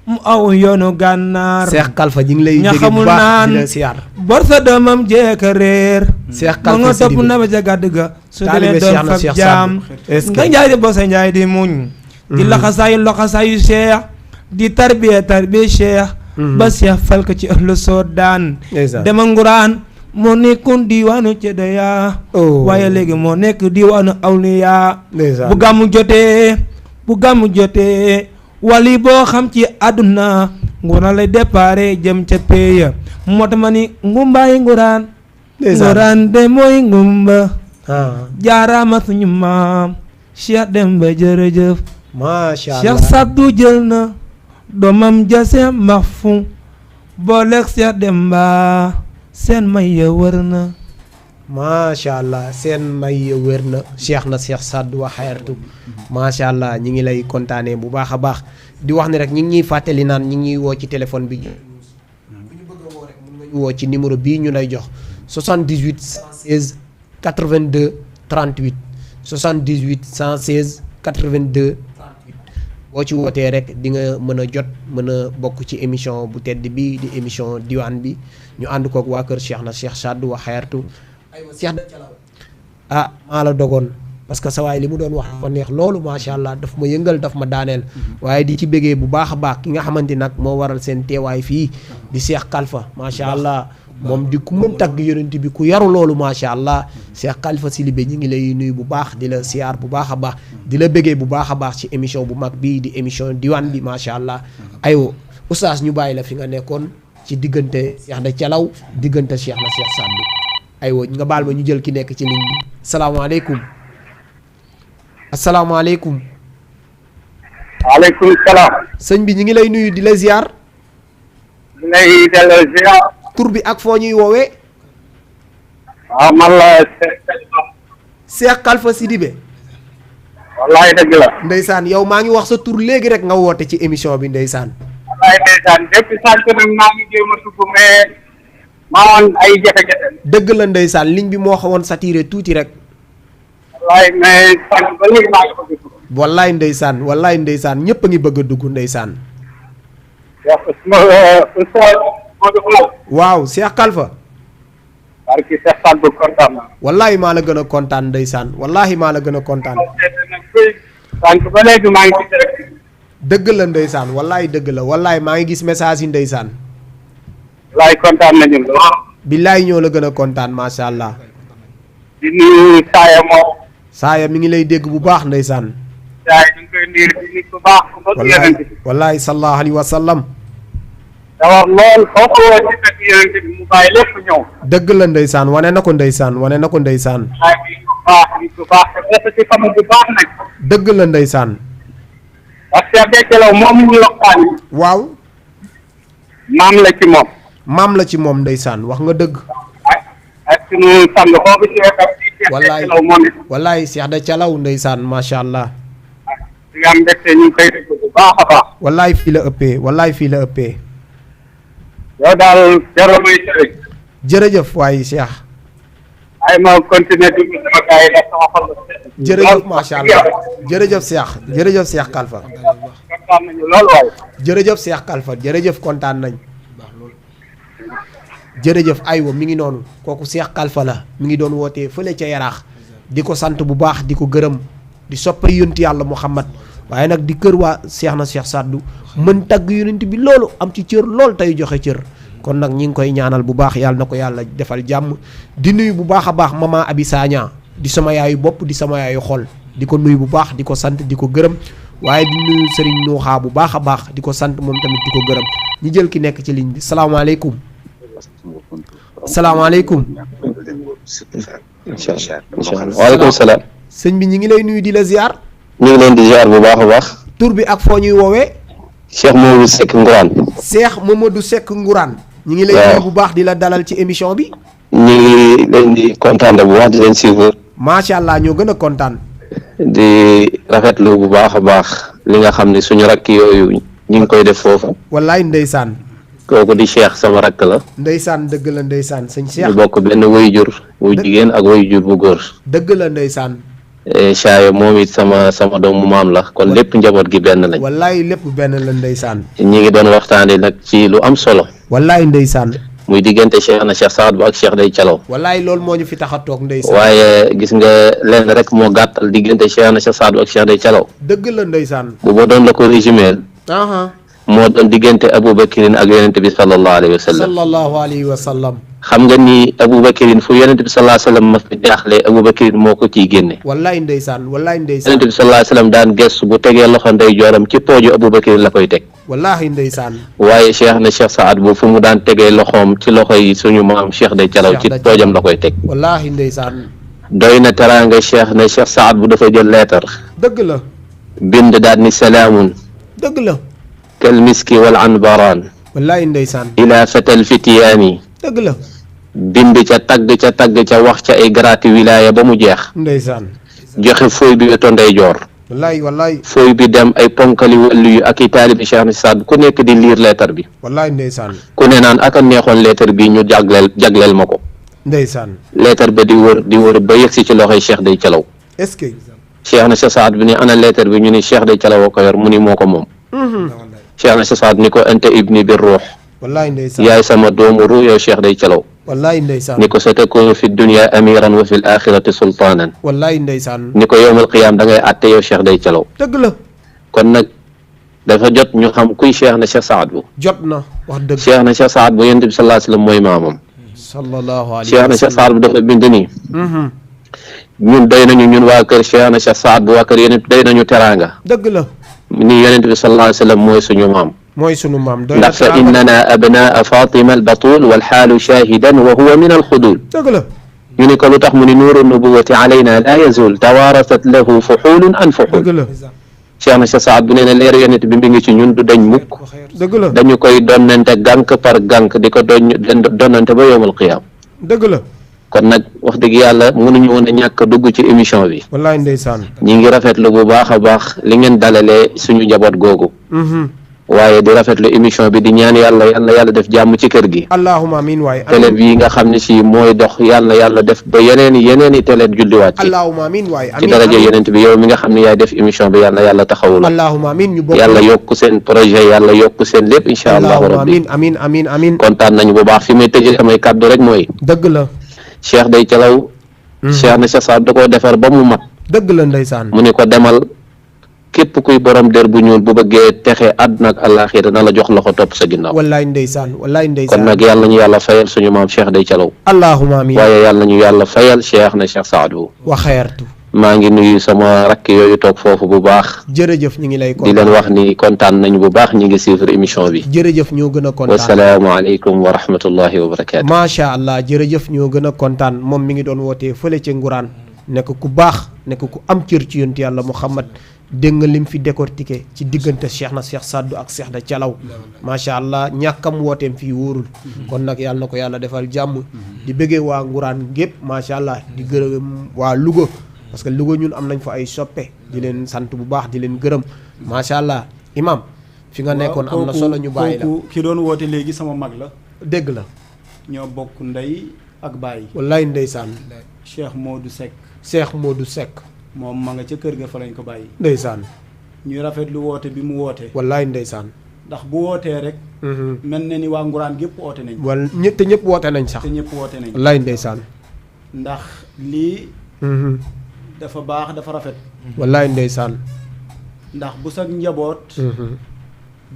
mu aw yoonu gànnaar. Cheikh Kalfa ji ngi lay ña dégg bu xamul baax naan di la siyaar. Borsa doomam jeeka réer. Cheikh ma nga Kalfa topp Sidibé na ba ca gàdd ga su taalibe demee doon Cheikh na fab Cheikh jaam Sadou. nga njaay di Borsa Njaay di muñ di laxasaayu loxasaayu Cheikh di tarbiya Cheikh ba Cheikh fal ko ci ëllu Soodaan dema nguraan moo nekkoon diwaanu Cedaya waaye léegi moo nekk diwaanu Awliya bu gàmmu jotee wali boo xam ci àdduna nguraan lay déparé jëm ca péya moo tax ma ni ngumbaay nguraan nguraan de mooy ngumba jaaraama suñu maam Cheikh Demba jërëjëf macha allah. Cheikh Saddu jël na doomam jase maxfu booleeg Cheikh Demba seen may ya wër na. macha allah seen may ya wër na Cheikh na Cheikh Saddu wa xayartu macha allah ñi ngi lay kontaanee bu baax a baax di wax ni rek ñi ngi ñuy fàttali naan ñi ngi ñuy woo ci téléphone bi. bu ñu bëgg a woo rek mën nga ñu woo ci numéro bii ñu lay jox 78 116 82 38 78 116 82 38 boo ci wootee rek di nga mën a jot mën a bokk ci émission bu tedd bi di émission diwaan bi ñu ànd koog waa kër Cheikh na Cheikh Saddu wa xayartu aywa Cheikh da calaw maa la dogoon parce que sa waay li mu doon wax dafa neex loolu macha allah daf ma yëngal daf ma daaneel waaye di ci bëggee bu baax a baax ki nga xamante nag moo waral seen teewaay fii di Cheikh Kalfa macha allah moom di ku mën tagg yonent bi ku yaru loolu macha allah Cheikh Kalfa Sidibé ñi ngi lay nuyu bu baax di la siyaar bu baax a baax di la bëggee bu baax a baax ci émission bu mag bii di émission diwaan bi macha allah aywa oustaz ñu bàyyi la fi nga nekkoon ci diggante Cheikh da calaw diggante Cheikh na Cheikh Saddu aywa nga baal ma ñu jël ki nekk ci ligne bi salaamaaleykum asalaamaaleykum. waaleykum salaam. sëñ bi ñu ngi lay nuyu di la ziar. di lay delloo ziar. tur bi ak foo ñuy woowee. waaw man la Cheikh Kalfa Sidibé. wallaay dëgg la. ndeysaan yow maa ngi wax sa tur léegi rek nga woote ci émission bi ndeysaan. wallaay ndeysaan depuis sànq nag maa ngi jéem a dugg mais maa woon ay jafe-jafe. dëgg la ndeysaan ligne bi moo xawoon saturé tuuti rek. wallaay mais sànq ba léegi maa ngi ko dugg. wallaay ndeysaan ñëpp a ngi bëgg a dugg ndeysaan. waaw Cheikh Kalfa. barki Cheikh Saddu kontaan na. wallaay maa la gën a kontaan ndeysaan wallahi maa la gën a kontaan. sànq ba léegi maa ngi ci direct. dëgg la ndeysaan wallaay dëgg la wallaay maa ngi gis message yi ndeysaan. wallaay kontaan nañu lool. billaay ñoo la gën a kontaan macha allah. di nuyu Saaya moom. Saaya mi ngi lay dégg bu baax ndeysaan. Saaya ñu ngi koy nuyu di nit bu baax. wallaay sallallahu alayhi wa sallam. da war lool foo ko woo ci fekk yonent bi mu bàyyi lépp ñëw. dëgg la ndeysaan wane na ko ndeysaan wane na ko ndeysaan. waaye nit ku baax te def ci famille bu baax nag. dëgg la ndeysaan. parce que Cheikh Dekelaw moom ñu loqaan yi. waaw. maam la ci moom. maam la ci moom ndeysaan wax nga dëgg. ak sunu sang boobu Cheikh wallaay Dekelaw moom it. wallaay Cheikh da calaw ndeysaan macha allah. di nga am mbégte ñu ngi koy dégg bu baax a baax. wallaay fii la ëppee wallaay fii la ëppee. yow daal jarul may sëriñ. jërëjëf waaye Cheikh. ay ma continuer dugg sama gars yi ndax sama xol la. jërëjëf macha allah jërëjëf Cheikh jërëjëf Cheikh Kalfa. kontaan nañu lool waaye. jërëjëf Cheikh Kalfa jërëjëf kontaan nañ baax lool. jërëjëf aywa mi ngi noonu kooku Cheikh Kalfa la mi ngi doon wootee fële ca yaraax di ko sant bu baax di ko gërëm di soppari yonent yàlla Muhammad waaye nag di kër waa Cheikh na Cheikh Saddu mën tagg yonent bi loolu am ci cër lool tey joxe cër kon nag ñi ngi koy ñaanal bu baax yàlla na ko yàlla defal jàmm di nuyu bu baax a baax mama Abi Sagna di sama yaayu bopp di sama yaayu xol di ko nuyu bu baax di ko sant di ko gërëm waaye di nuyu Serigne Nouxa bu baax a baax di ko sant moom tamit di ko gërëm ñi jël ki nekk ci ligne bi salaamaaleykum salaamaaleykum waaleykum salaam. sëñ bi ñi ngi lay nuyu di la ziar. ñu ngi leen di ziar bu baax a baax. tur bi ak foo ñuy woowee. Cheikh Mamadou Seck Ngourane. Cheikh Mamadou Seck Ngourane. ñi ngi lay nuyu bu baax di la dalal ci émission bi. ñu ngi leen di kontaan bu baax di leen suivre. macha allah ñoo gën a kontaan. di rafetlu bu baax a baax li nga xam ne suñu rakk yooyu ñu ngi koy def foofu. wallaay ndeysaan. kooku di Cheikh sama rakk la. ndeysaan dëgg la ndeysaan sëñ Cheikh. ñu bokk benn waajur bu jigéen ak waajur bu góor. dëgg la ndeysaan. Chaayo moom it sama doomu maam la kon lépp njaboot gi benn lañ. wallaay lépp benn la ndeysaan. ñi ngi doon waxtaanee nag ci lu am solo. wallaay ndeysaan. muy diggante Cheikh na Cheikh Saad bu ak Cheikh Day Calaw. wallaay loolu moo ñu fi tax a toog ndeysaan. waaye gis nga lenn rek moo gàttal diggante Cheikh na Cheikh Saad bu ak Cheikh Day Calaw. dëgg la ndeysaan. bu ma doon la ko résumé. moo doon diggante Aboubakirin ak yonente bi sallallahu alayhi wa sallam. sallallahu alayhi wa sallam. xam nga ni Aboubakirin fu yonente bi sallallahu alayhi wa sallam ma fi jaaxle Aboubakirin moo ko ciy génne. wallaay ndeysaan wallaay ndeysaan. yonente bi sallallahu alayhi wa sallam daan gestu bu tegee loxo ndey jooram ci pooju Aboubakirin la koy teg. wallahi ndeysaan. waaye Cheikh na Cheikh Saad bu fu mu daan tegee loxoom ci loxo yi suñu maam Cheikh Day Calaw ci poojam la koy teg. wallahi ndeysaan. doy na teraanga Cheikh na Cheikh Saad bu dafa jël leetar. dëgg la. bind daal ni salaamun. dëgg la. kal miski wal anbaraan. wallahi ndeysaan. ila fatal fitiyaani. dëgg la. bind ca tagg ca wax ca ay garaati wilaaya ba mu jeex. ndeysaan. joxe fooy bi weto ndeyjoor. wallaay wallaay. fooy bi dem ay ponkali wàllu yu ak i taalibi Cheikh na Saad ku nekk di liir leetar bi. wallaay ndeysaan. ku ne naan aka neexoon leetar bi ñu jagleel ma ko. ndeysaan. leetar ba di wër ba yegsi ci loxoy Cheikh Day Calaw. est-ce que. Cheikh na Cheikh Saad bi ni ana leetar bi ñu ni Cheikh Day Calaw ko yor mu ni moo ko moom. Cheikh na Cheikh Saad ni ko anta ibni bir ruux. wallaay ndeysaan. yaay sama doomu ru yow Cheikh Day Calaw. wallaay ndeysaan. ni ko sa takunu fi dunya amiran wa fi l axirati sultaanan. wallaay ndeysaan. ni ko yowmal qiyaam da ngay àtte yow Cheikh Day Calaw. dëgg la. kon nag dafa jot ñu xam kuy Cheikh na Cheikh Saad bu. jot na wax dëgg. Cheikh na Cheikh Saad bu yonent bi sallallahu alayhi wa sallam mooy maamam. sallallahu alayhi Cheikh na Cheikh Saad bu dafa bind nii. ñun doy nañu ñun waa kër Cheikh na Cheikh Saad bu waa kër yonent doy nañu teraanga. dëgg la. ni yonent bi sallallahu alayhi wa sallam mooy suñu maam. mooy sunu maam doy na ndax fa innana abnaa Fatima al-Batul wal xaalu shahidan wa huwa min al-xudul. dëgg la. ñu ni ko lu tax mu ni nuuru nubuwati alayna la yazul tawaarasat lahu fuxulun an fuxul. dëgg la. Cheikh na Cheikh Saad bu nee na leeru yonent bi mi ngi ci ñun du dañ mukk. dëgg la. dañu koy donnante gànk par gànk di ko donnante ba yowmal qiyaam. dëgg la. kon nag wax dëgg yàlla mënuñu woon a ñàkk a dugg ci émission bi. wallaay ndeysaan. ñi ngi rafetlu bu baax a baax li ngeen dalalee suñu njaboot googu. waaye di rafetlu émission bi di ñaan yàlla def jàmm ci kër gi. allahumma amiin waay. télé bii nga xam ne si mooy dox yàlla def ba yeneen i télé julliwaat ci. allahumma amiin waay. ci daraja yeneen bi yow mi nga xam ne yaay def émission bi yàlla taxawul. allahumma amiin ñu bokk. yàlla yokk seen projet yàlla yokk seen lépp incha allahu rabbi. amiin. kontaan nañu bu baax fi may tëjee samay kàddu rek mooy. dëgg la. Cheikh Day Calaw. Cheikh na Cheikh Saad da koo defar ba mu mat. dëgg la ndeysaan. mu ni ko demal képp kuy borom der bu ñuul bu bëggee texe àdduna ak àllaaxira na la jox loxo topp sa ginnaaw. wallaay ndeysaan. kon nag yàlla ñu yàlla fayal suñu maam Cheikh Day Calaw. allahumma amiin. waaye yàlla ñu yàlla fayal Cheikh na Cheikh Saad bu. wa xeertu. maa ngi nuyu sama rakk yooyu toog foofu bu baax. jërëjëf ñu ngi lay di leen wax ni kontaan nañu bu baax ñi ngi suivre émission bi. jërëjëf ñoo gën a kontaan. wasalaamualeykum wa rahmatullahi wa barakaatu. macha allah jërëjëf ñoo gën a kontaan moom mi ngi doon wootee fële ca Ngourane nekk ku baax nekk ku am cër ci yonent yàlla Muhammad dégg nga lim fi décortiqué ci diggante Cheikh na Cheikh Saddu ak Cheikh Day Calaw macha allah ñàkkam wooteem fii wóorul kon nag yàlla na ko yàlla defal jàmm di bëggee waa Ngourane gépp macha allah di gërëm waa Louga parce que Louga ñun am nañ fa ay soppe di leen sant bu baax di leen gërëm macha allah imam fi nga nekkoon am na solo ñu bàyyi la ki doon woote léegi sama mag la. dégg la. ñoo bokk ndey ak baay. wallaay ndeysaan. Cheikh Modou Seck. Cheikh Modou Seck. moom ma nga ca kër ga fa lañ ko bàyyi. ndeysaan. ñuy rafetlu woote bi mu woote. wallaay ndeysaan. ndax bu wootee rek. mel na ni waa Nguraan gépp woote nañ. wala ñëpp woote nañ sax. te ñëpp woote nañ. wallaay ndeysaan. ndax lii. dafa baax dafa rafet. wallaay ndeysaan. ndax bu sag njaboot.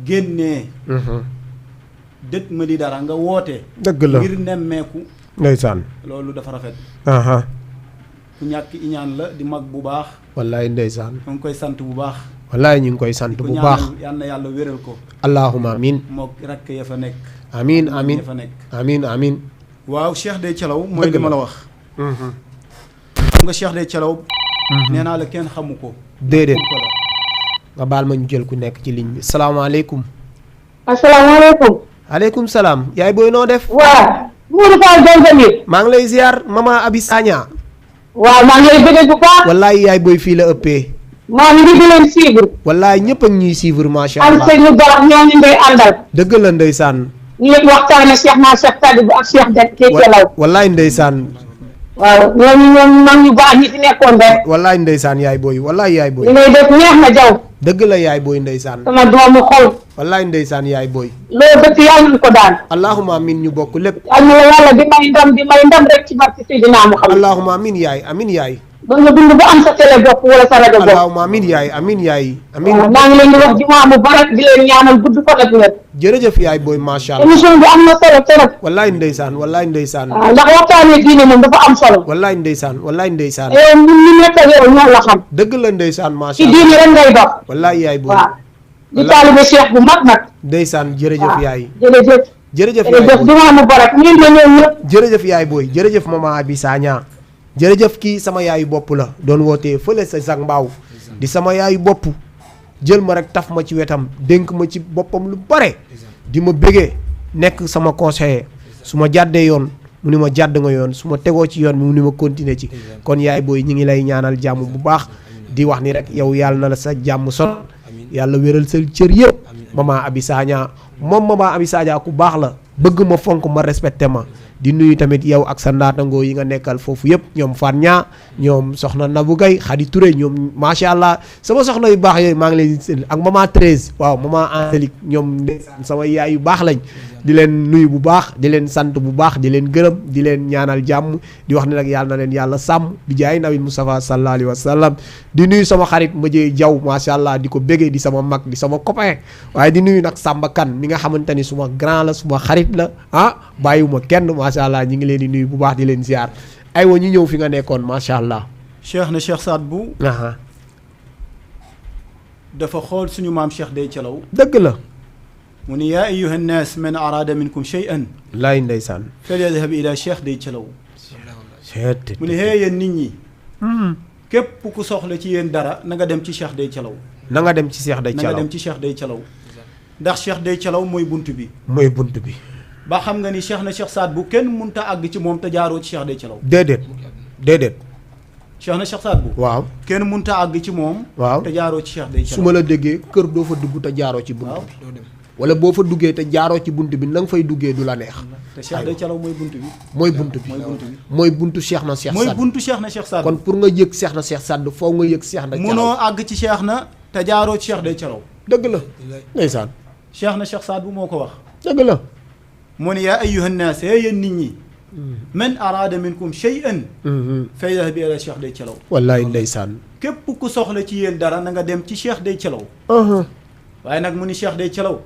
génnee. dët ma di dara nga woote. dëgg la ngir nemmeeku. ndeysaan. loolu dafa rafet. ku ñàkk iñaan la di mag bu baax. wallaay ndeysaan. ñu ngi koy sant bu baax. wallaay ñu ngi koy sant bu baax. yal na yàlla wéral ko. allahumma amin. moo rakk ya fa nekk. amin amin ya fa nekk. amin amin. waaw Cheikh Dey Thialaw mooy li ma la wax. xam nga Cheikh Dey Thialaw. nee naa la kenn xamu ko. déedéet. nga baal ma ñu jël ku nekk ci ligne bi salaamaaleykum. asalaamaaleykum. aleykum salaam. yaay booy noo def. waaw. Mourou Fall Dontamir. maa ngi lay ziar mama Abi Sagna. waaw maa ngi lay bëgg bu baax. wallaay yaay booy fii la ëppee. maa ngi di leen suivre. wallaay ñëpp ak ñuy suivre macha am allah. sëñ bu baax ñooñu ngay àndal. dëgg la ndeysaan. ñu ngi waxtaane Cheikh naa Cheikh Sadibou ak Cheikh Dey Thialaw. wallaay ndeysaan. waaw ñoom mag ñu baax ñi fi nekkoon rek. wallaay ndeysaan yaay booy wallaay yaay booy. li ngay def neex na jaw. dëgg la yaay booy ndeysaan. sama doomu xol. wallaay ndeysaan yaay booy. loo dëkk yàlla nañu ko daan. allahumma amin ñu bokk lépp. yàlla na la yàlla di may ndam rek ci barke Seydina Muhammad. allahumma amin yaay amin yaay. ba nga dund ba am sa télé bopp wala sa rajo bopp. allahumma amin yaay amin yaay. amin waaw maa ngi leen di wax jumaa mubarak di leen ñaanal gudd fan ak wér. jërëjëf yaay booy macha allah. émission bi am na solo trop. wallaay ndeysaan wallaay ndeysaan. waaw ndax waxtaanee diine moom dafa am solo. wallaay ndeysaan wallaay ndeysaan. yow ñun ñu nekk ak yow ñoo la xam. dëgg la ndeysaan macha ci allah. diine rek ngay dox. wallaay yaay booy. waaw di taalibe Cheikh bu mag nag. ndeysaan jërëjëf yaay. jërëjëf. jërëjëf yaay jërëjëf booy. jumaa mubarak ñun la ñoom ñëpp. jërëjëf yaay booy jërëjëf mama Abi Sagna. jërëjëf kii sama yaayu bopp la doon wootee fële sa Zac Mbao di sama yaayu bopp jël ma rek taf ma ci wetam dénk ma ci boppam lu bare di ma bëggee nekk sama conseiller su ma jàddee yoon mu ni ma jàdd nga yoon su ma tegoo ci yoon mu ni ma continuer ci kon yaay booy ñi ngi lay ñaanal jàmm bu baax di wax ni rek yow yàlla na la sa jàmm sot yàlla wéral sa cër yëpp mama Abi Sagna moom mama Abi Sagna ku baax la bëgg ma fonk ma respecté ma di nuyu tamit yow ak sa ndaatangoo yi nga nekkal foofu yëpp ñoom Fania ñoom soxna Nabou Gaye Khady Touré ñoom macha allah sama soxna yu baax yooyu maa ngi leen di ak maman 13 waaw maman Angélique ñoom ndeysaan sama yaay yu baax lañ di leen nuyu bu baax di leen sant bu baax di leen gërëm di leen ñaanal jàmm di wax ne nag yàlla na leen yàlla sàmm bi jaay nabi Moustapha sallallahu alayhi wa sallam di nuyu sama xarit Madieye Diaw macha allah di ko béggee di sama mag di sama copain waaye di nuyu nag Samba Kane mi nga xamante ni suma grand la suma xarit la ah bàyyiwuma kenn macha allah ñi ngi leen di nuyu bu baax di leen ziar aywa ñu ñëw fi nga nekkoon macha allah. Cheikh na Cheikh Sadibou aha dafa xool suñu maam Cheikh Dey Thialaw dëgg la. mu ni yaa ayyuha nnaas man araada minkum shay'an laay ndeysaan. falyadhab ila Cheikh Dey Thialaw mu ni hee yéen nit ñi képp ku soxla ci yéen dara na nga dem ci Cheikh Dey Thialaw na nga dem ci Cheikh Dey na nga Thialaw dem ci Cheikh Dey Thialaw ndax Cheikh Dey Thialaw mooy bunt bi mooy bunt bi. ba xam nga ni Cheikh na Cheikh Sadibou kenn mënta àgg ci moom te jaaroo ci Cheikh Dey Thialaw déedéet déedéet. Cheikh na Cheikh Sadibou waaw kenn mënta àgg ci moom waaw te jaaroo ci Cheikh Dey su Thialaw ma la déggee kër doo fa dugg te jaaroo ci bunt waaw bi wala boo fa duggee te jaaroo ci bunt bi na nga fay duggee du la neex. te Cheikh Dey Thialaw mooy bunt bi mooy bunt bi mooy bunt bi mooy buntu Cheikh na Cheikh mooy Sadibou. buntu Cheikh na Cheikh Sadibou kon pour nga yëg Cheikh na Cheikh Sadibou foo nga yëg Cheikh na munoo àgg ci Cheikh na te jaaroo ci Cheikh Dey Thialaw dëgg la ndeysaan Cheikh na Cheikh Sadibou moo ko wax dëgg la. mu ne yaa ayyuha nnaas yéen nit ñi man araada minkum shay'an falyadhhab ila Cheikh Dey Thialaw wallaay ndeysaan. képp ku soxla ci yéen dara na nga dem ci Cheikh Dey Thialaw waaye nag mu ni Cheikh Dey Thialaw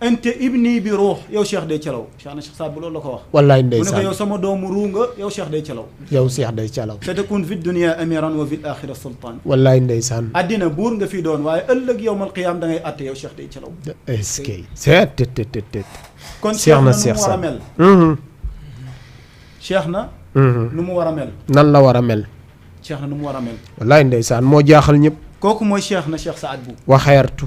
ante ibni bi ruux yow Cheikh Dey Thialaw Cheikh na Cheikh Sadibou loolu la ko wax wallaay mu ne ko ndeysaan. yow sama doomu ruu nga yow Cheikh Dey Thialaw yow Cheikh Dey Thialaw. satakun fi dunia amiran wa fi axira sultaan wallaay ndeysaan. addina buur nga fi doon waaye ëllëg yowmal qiyaam da ngay atte yow Cheikh Dey Thialaw est-ce que. seet tet tet tet tet. kon Cheikh Cheikh na na nu Cheikh mu war a Sadibou. mel Cheikh na nu mu war a mel nan la war a mel. Cheikh na nu mu war a mel wallaay ndeysaan moo jaaxal ñëpp. kooku mooy Cheikh na Cheikh Sadibou waxeertu.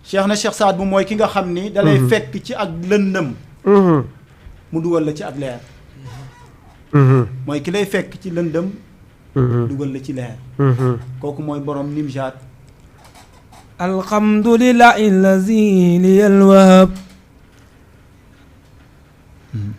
Cheikh na Cheikh Sadibou mooy ki nga xam ni dalay fekk ci ak lëndëm mu dugal la ci ak leer mooy ki lay fekk ci lëndëm dugal la ci leer kooku mooy borom Nimjaat alhamdulillahi allazi liyal wahab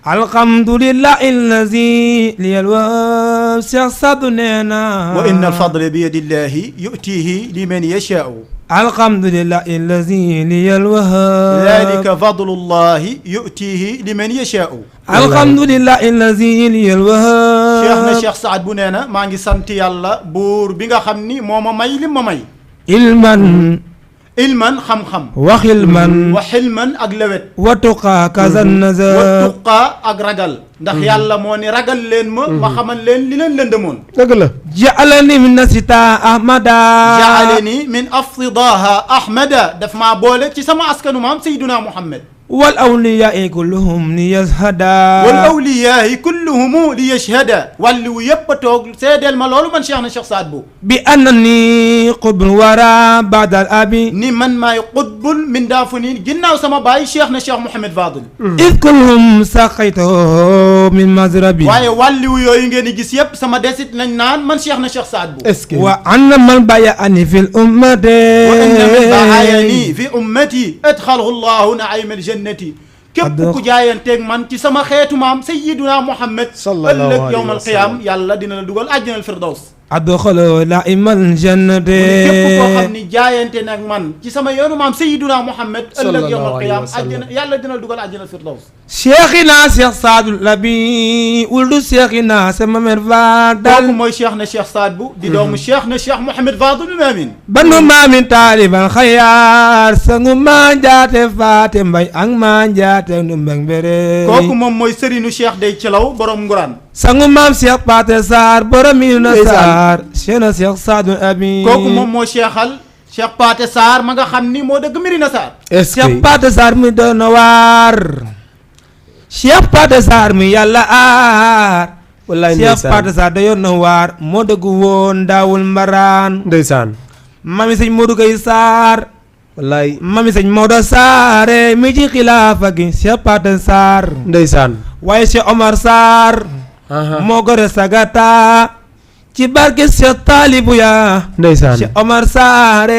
alhamdulillahi allazi liyal wahab Cheikh Sadou nee na wa inna alfadla bi yadillahi yutihi liman yashaau alhamdulillahi allazi liyal wahab dalika fadlullahi yutihi liman yashaau alhamdulillahi allazi liyal wahab cheikh na Cheikh Saad bu nee na maa ngi sant yàlla buur bi nga xam ni moo ma may li ma may ilman xam-xam wa xilman wa xilman ak lewet wa tuqaa kazan nazar wa tuqaa ak ragal ndax yàlla moo ni ragal leen ma xamal leen li leen lëndëmoon dëgg la ja'alani min nasita ahmada ja'alani min aftidaha ahmada daf maa boole ci sama askanu maam sayyiduna Muhammad wal awliyaai kulluhum li yashhada wal awliyaai kulluhum li yashhada wàllu yëpp a toog seedeel ma loolu man Cheikh na Cheikh Saad Bou bi annani qutbul wara ba'da al abi ni man maay qutbul min daafu ni ginnaaw sama baay Cheikh na Cheikh Mouhamed Fadil id kulluhum saqaytu min mazrabi waaye wàllu yooyu ngeen di gis yëpp sama desit nañ naan man Cheikh na Cheikh Saad Bou est-ce que wa anna man bayani fil ummati wa anna man bayani fi ummati adxalahu llahu naima aljannati képp ku jaayanteeg man ci sama xeetu maam sayyiduna Muhammad ëllëg yawm alqiyam yàlla dina la dugal àjjana firdaws adxalahu laimal jannati képp koo xam ni jaayante nag man ci sama yoonu maam sayyiduna Muhammad ëllëg yawm alqiyam àjjana yàlla dina la dugal àjjana firdaws cheikhina Cheikh Sadou Labi wuldu cheikhina sama mer Fadal kooku mooy Cheikh na Cheikh Saad Bou di doomu Cheikh na Cheikh Mouhamed Fadil Maamin banu maamin taaliban xayaar sangu maa njaate faate mbay ak maa njaate nu mbeng bere kooku moom mooy sëriñu Cheikh day Celaw borom Nguraan sangu maam Cheikh Paate Sarr borom yi na Sarr Cheikh na Cheikh Sadou Abi kooku moom moo cheikhal Cheikh Paate Sarr ma nga xam ni moo dëgg Mirina Sarr Cheikh Paate Sarr mi doon na waar Cheikh Paate Sarr mi yàlla aar wallaay Cheikh Paate Sarr da yoon na waar moo dëgg woon daawul mbaraan ndeysaan mami sëñ Modou Gueye Sarr wallaay mami sëñ Maodo Sarr mi ci xilaafa gi Cheikh Paate Sarr ndeysaan waaye Cheikh Omar Sarr moo gore sagata ci barke Cheikh Talibou ya ndeysaan Cheikh Omar Sarr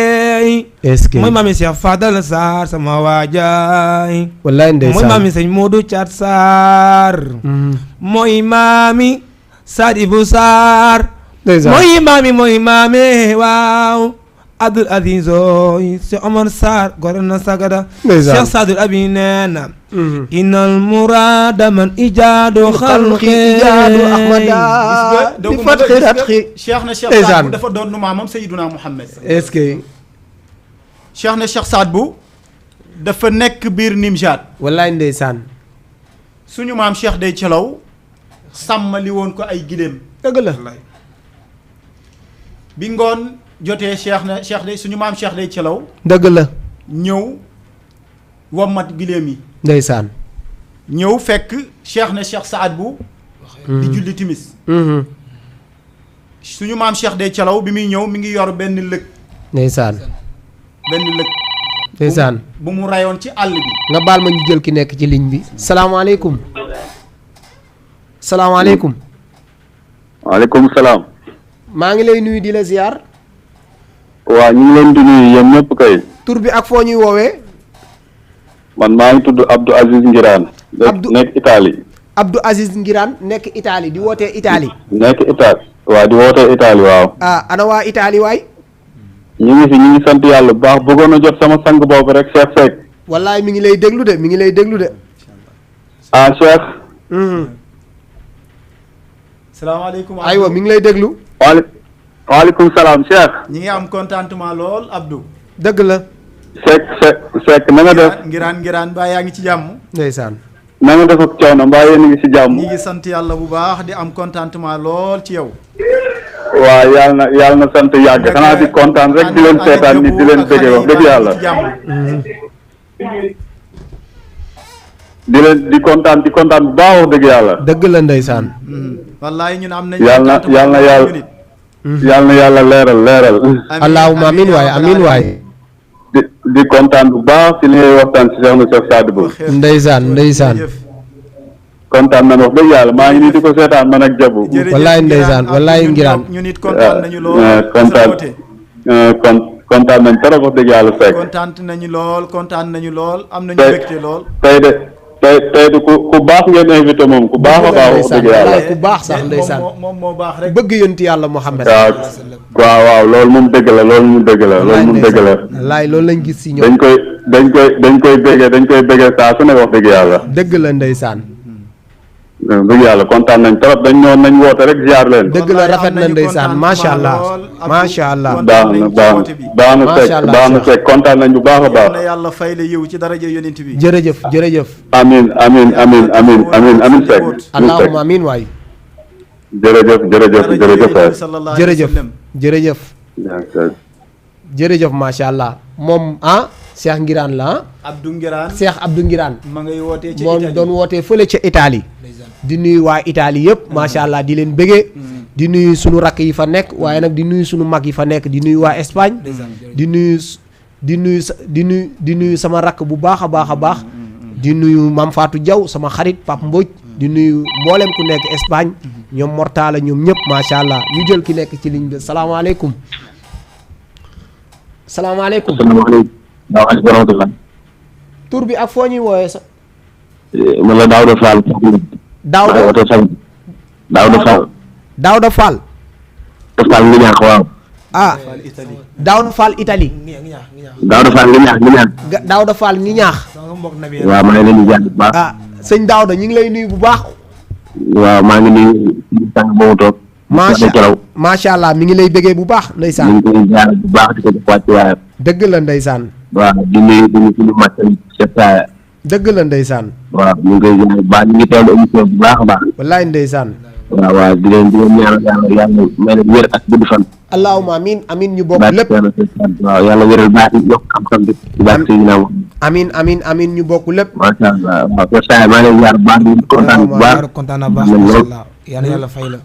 est-ce que mooy mami Cheikh Fadal Sarr sama waajaay wallaay ndeysaan mooy mami sëñ Modou Thiat Sarr mooy mami Sadibou Sarr ndeysaan mooy mami waaw Abdoul Aziz Cheikh Omar Sarr gore na sagada ndeysaan Cheikh Sadou Abi neena innal murada man ijaadu xalqi ijaadu ahmada di fatxi ratxi Cheikh na Cheikh Saad Bou dafa doon nu maamam Sayyiduna Muhammad est-ce que Cheikh na Cheikh Saad Bou dafa nekk biir Nimjaat wallaay ndeysaan suñu maam Cheikh day Celaw sàmmali woon ko ay giléem dëgg la bi ngoon jotee Cheikh day suñu maam Cheikh day Celaw dëgg la ñëw wommat giléem yi ndeysaan ñëw fekk Cheikh na Cheikh Saad Bou di julli timis suñu maam Cheikh day Celaw bi muy ñëw mi ngi yor benn lëg ndeysaan ndeysaan bu mu rayoon ci àll bi nga baal ma ñu jël ki nekk ci ligne bi salaamaaleykum salaamaaleykum waaleykum salaam maa ngi lay nuyu di la ziar waa ñu ngi leen di nuyu yéen ñëpp kay tur bi ak foo ñuy woowee man maa ngi tudd Abdou Aziz Ngiraan nekk Italie Abdou Aziz Ngiraan nekk Italie di wootee Italie nekk Italie waa di wootee Italie waaw ana waa Italie waay ñu ngi fi ñu ngi sant yàlla bu baax bëggoon a jot sama sang boobu rek Cheikh Seck wallaay mi ngi lay déglu de mi ngi lay déglu de Cheikh salaamaaleykum aywa mi ngi lay déglu waaleykum salaam Cheikh ñi ngi am contentement lool Abdou dëgg la Seck na nga def ngiraan mbaa yaa ngi ci jàmm ndeysaan na nga def ak coono mbaa yéen a ngi ci jàmm ñi ngi sant yàlla bu baax di am contentement lool ci yow waaw yàlla na sant yàgg xanaa di kontaan rek di leen seetaan ni di leen bëggee wax dëgg yàlla di kontaan bu baax wax dëgg yàlla dëgg la ndeysaan wallaay ñun am nañ yàlla na yàlla leeral allahumma amin waay amin waay di kontaan bu baax ci li ngay waxtaan ci Cheikh na Cheikh Saad Bou ndeysaan kontaan nañ wax dëgg yàlla maa ngi nii di ko seetaan man ak Jabu wallaay ndeysaan wallaay Ngiraan ñu nit kontaan nañu lool kontaan nañ trop wax dëgg yàlla Seck kontaan nañu lool am nañu mbégte lool tey du ku baax ngeen invité moom ku baax a baax wax dëgg yàlla ku baax sax ndeysaan moom moo baax rek bëgg yonti yàlla Muhammad waaw loolu moom dëgg la loolu moom dëgg la wallaay loolu lañ gis si ñoom dañ koy béggee saa su ne wax dëgg yàlla dëgg la ndeysaan dëgg yàlla kontaan nañ trop dañ ñëwoon nañ woote rek ziar leen dëgg la rafet na ndeysaan macha allah baax na fekk kontaan nañ bu baax a baax na yàlla fay la yiw ci daraja yonent bi jërëjëf amin fekk allahumma amin waay jërëjëf macha allah moom Cheikh Ngiraan la Cheikh Abdou Ngiraan ma ngay wootee ci moom doon wootee fële ca Italie di nuyu waa Italie yëpp macha allah di leen bëggee di nuyu sunu rakk yi fa nekk waaye nag di nuyu sunu mag yi fa nekk di nuyu waa Espagne di nuyu sama rakk bu baax a baax di nuyu Mame Fatou Diaw sama xarit Pape Mbodj di nuyu mboolem ku nekk Espagne ñoom Mortala ñoom ñëpp macha allah ñu jël ki nekk ci ligne bi salaamaaleykum. waaleykum tur bi ak foo ñuy woowee sax. man la Daouda Fall. Daouda Fall. ngi ñaax waaw. Daouda Fall Italie. Daouda Fall ngi ñaax. Daouda Fall ngi ñaax. waaw maa ngi leen di jaar bu baax. sëñ Daouda ñu ngi lay nuyu bu baax. waaw maa ngi nuyu sànq ba mu toog. macha allah mi ngi lay bëggee bu baax ndeysaan. ñu ngi koy jaar bu baax di ko def wàcc waayam. dëgg la ndeysaan. waaw di nuyu suñu matal Cheikh Saya. dëgg la ndeysaan. waaw ñu ngi koy jaar bu baax ñu ngi teewlu émission bu baax a baax. wallaay ndeysaan. waaw di leen ñaanal yàlla may leen wér ak gudd fan. allahumma amin ñu bokk lépp. waaw yàlla wéral baax yokk xam-xam bi. amin ñu bokk lépp. macha allah waaw Cheikh Saya maa ngi lay jaar bu baax di kontaan bu baax. kontaan naa baax macha allah yàlla fay la.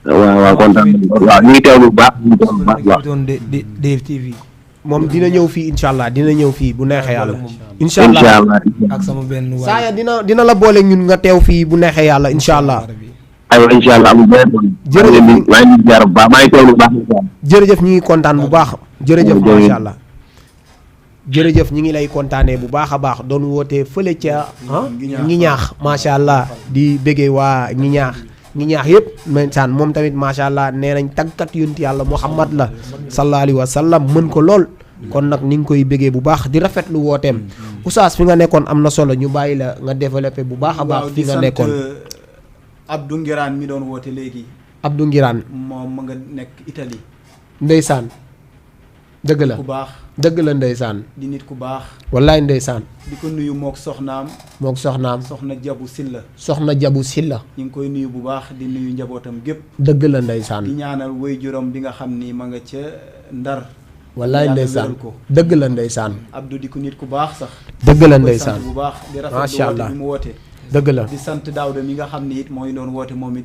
waaw kontaan waaw ñu ngi teewlu bu baax ñu ngi teewlu bu baax waaw. DFTV. moom dina ñëw fii incha allah dina ñëw fii bu neexee yàlla. incha allah ak sama benn waay Saya dina la boole ñun nga teew fii bu neexee yàlla incha allah. aywa incha allah amul benn problème. jërëjëf maa ngi jaar bu baax maa ngi teewlu bu baax. jërëjëf ñu ngi kontaan bu baax. jërëjëf macha allah. jërëjëf ñi ngi lay kontaanee bu baax a baax doon wootee fële ca ngi ñaax macha allah di bëggee waa ngi ñaax yëpp ndeysaan moom tamit macha allah nee nañ tàggat yonent yàlla Muhammad la sallallahu alayhi wa sallam mën ko lool kon nag ni ngi koy bëggee bu baax di rafetlu wooteem Oustaz fi nga nekkoon am na solo ñu bàyyi la nga développé bu baax a baax fi nga nekkoon. Abdou Ngiraan mi doon woote léegi. Abdou Ngiraan moom ma nga nekk Italie. ndeysaan dëgg la ku baax dëgg la ndeysaan di nit ku baax. wallaay ndeysaan. di ko nuyu mook soxnaam. soxna Jabu Silla. soxna Jabu Silla. ñu ngi koy nuyu bu baax di nuyu njabootam gépp. dëgg la ndeysaan. di ñaanal waajuram bi nga xam ni ma nga ca Ndar. wallaay ndeysaan dëgg la ndeysaan. Abdou di ko nit ku baax sax. dëgg la ndeysaan bu baax di rafetlu macha allah woote bi mu woote. dëgg la di sant Daouda mi nga xam ni it mooy doon woote moom it.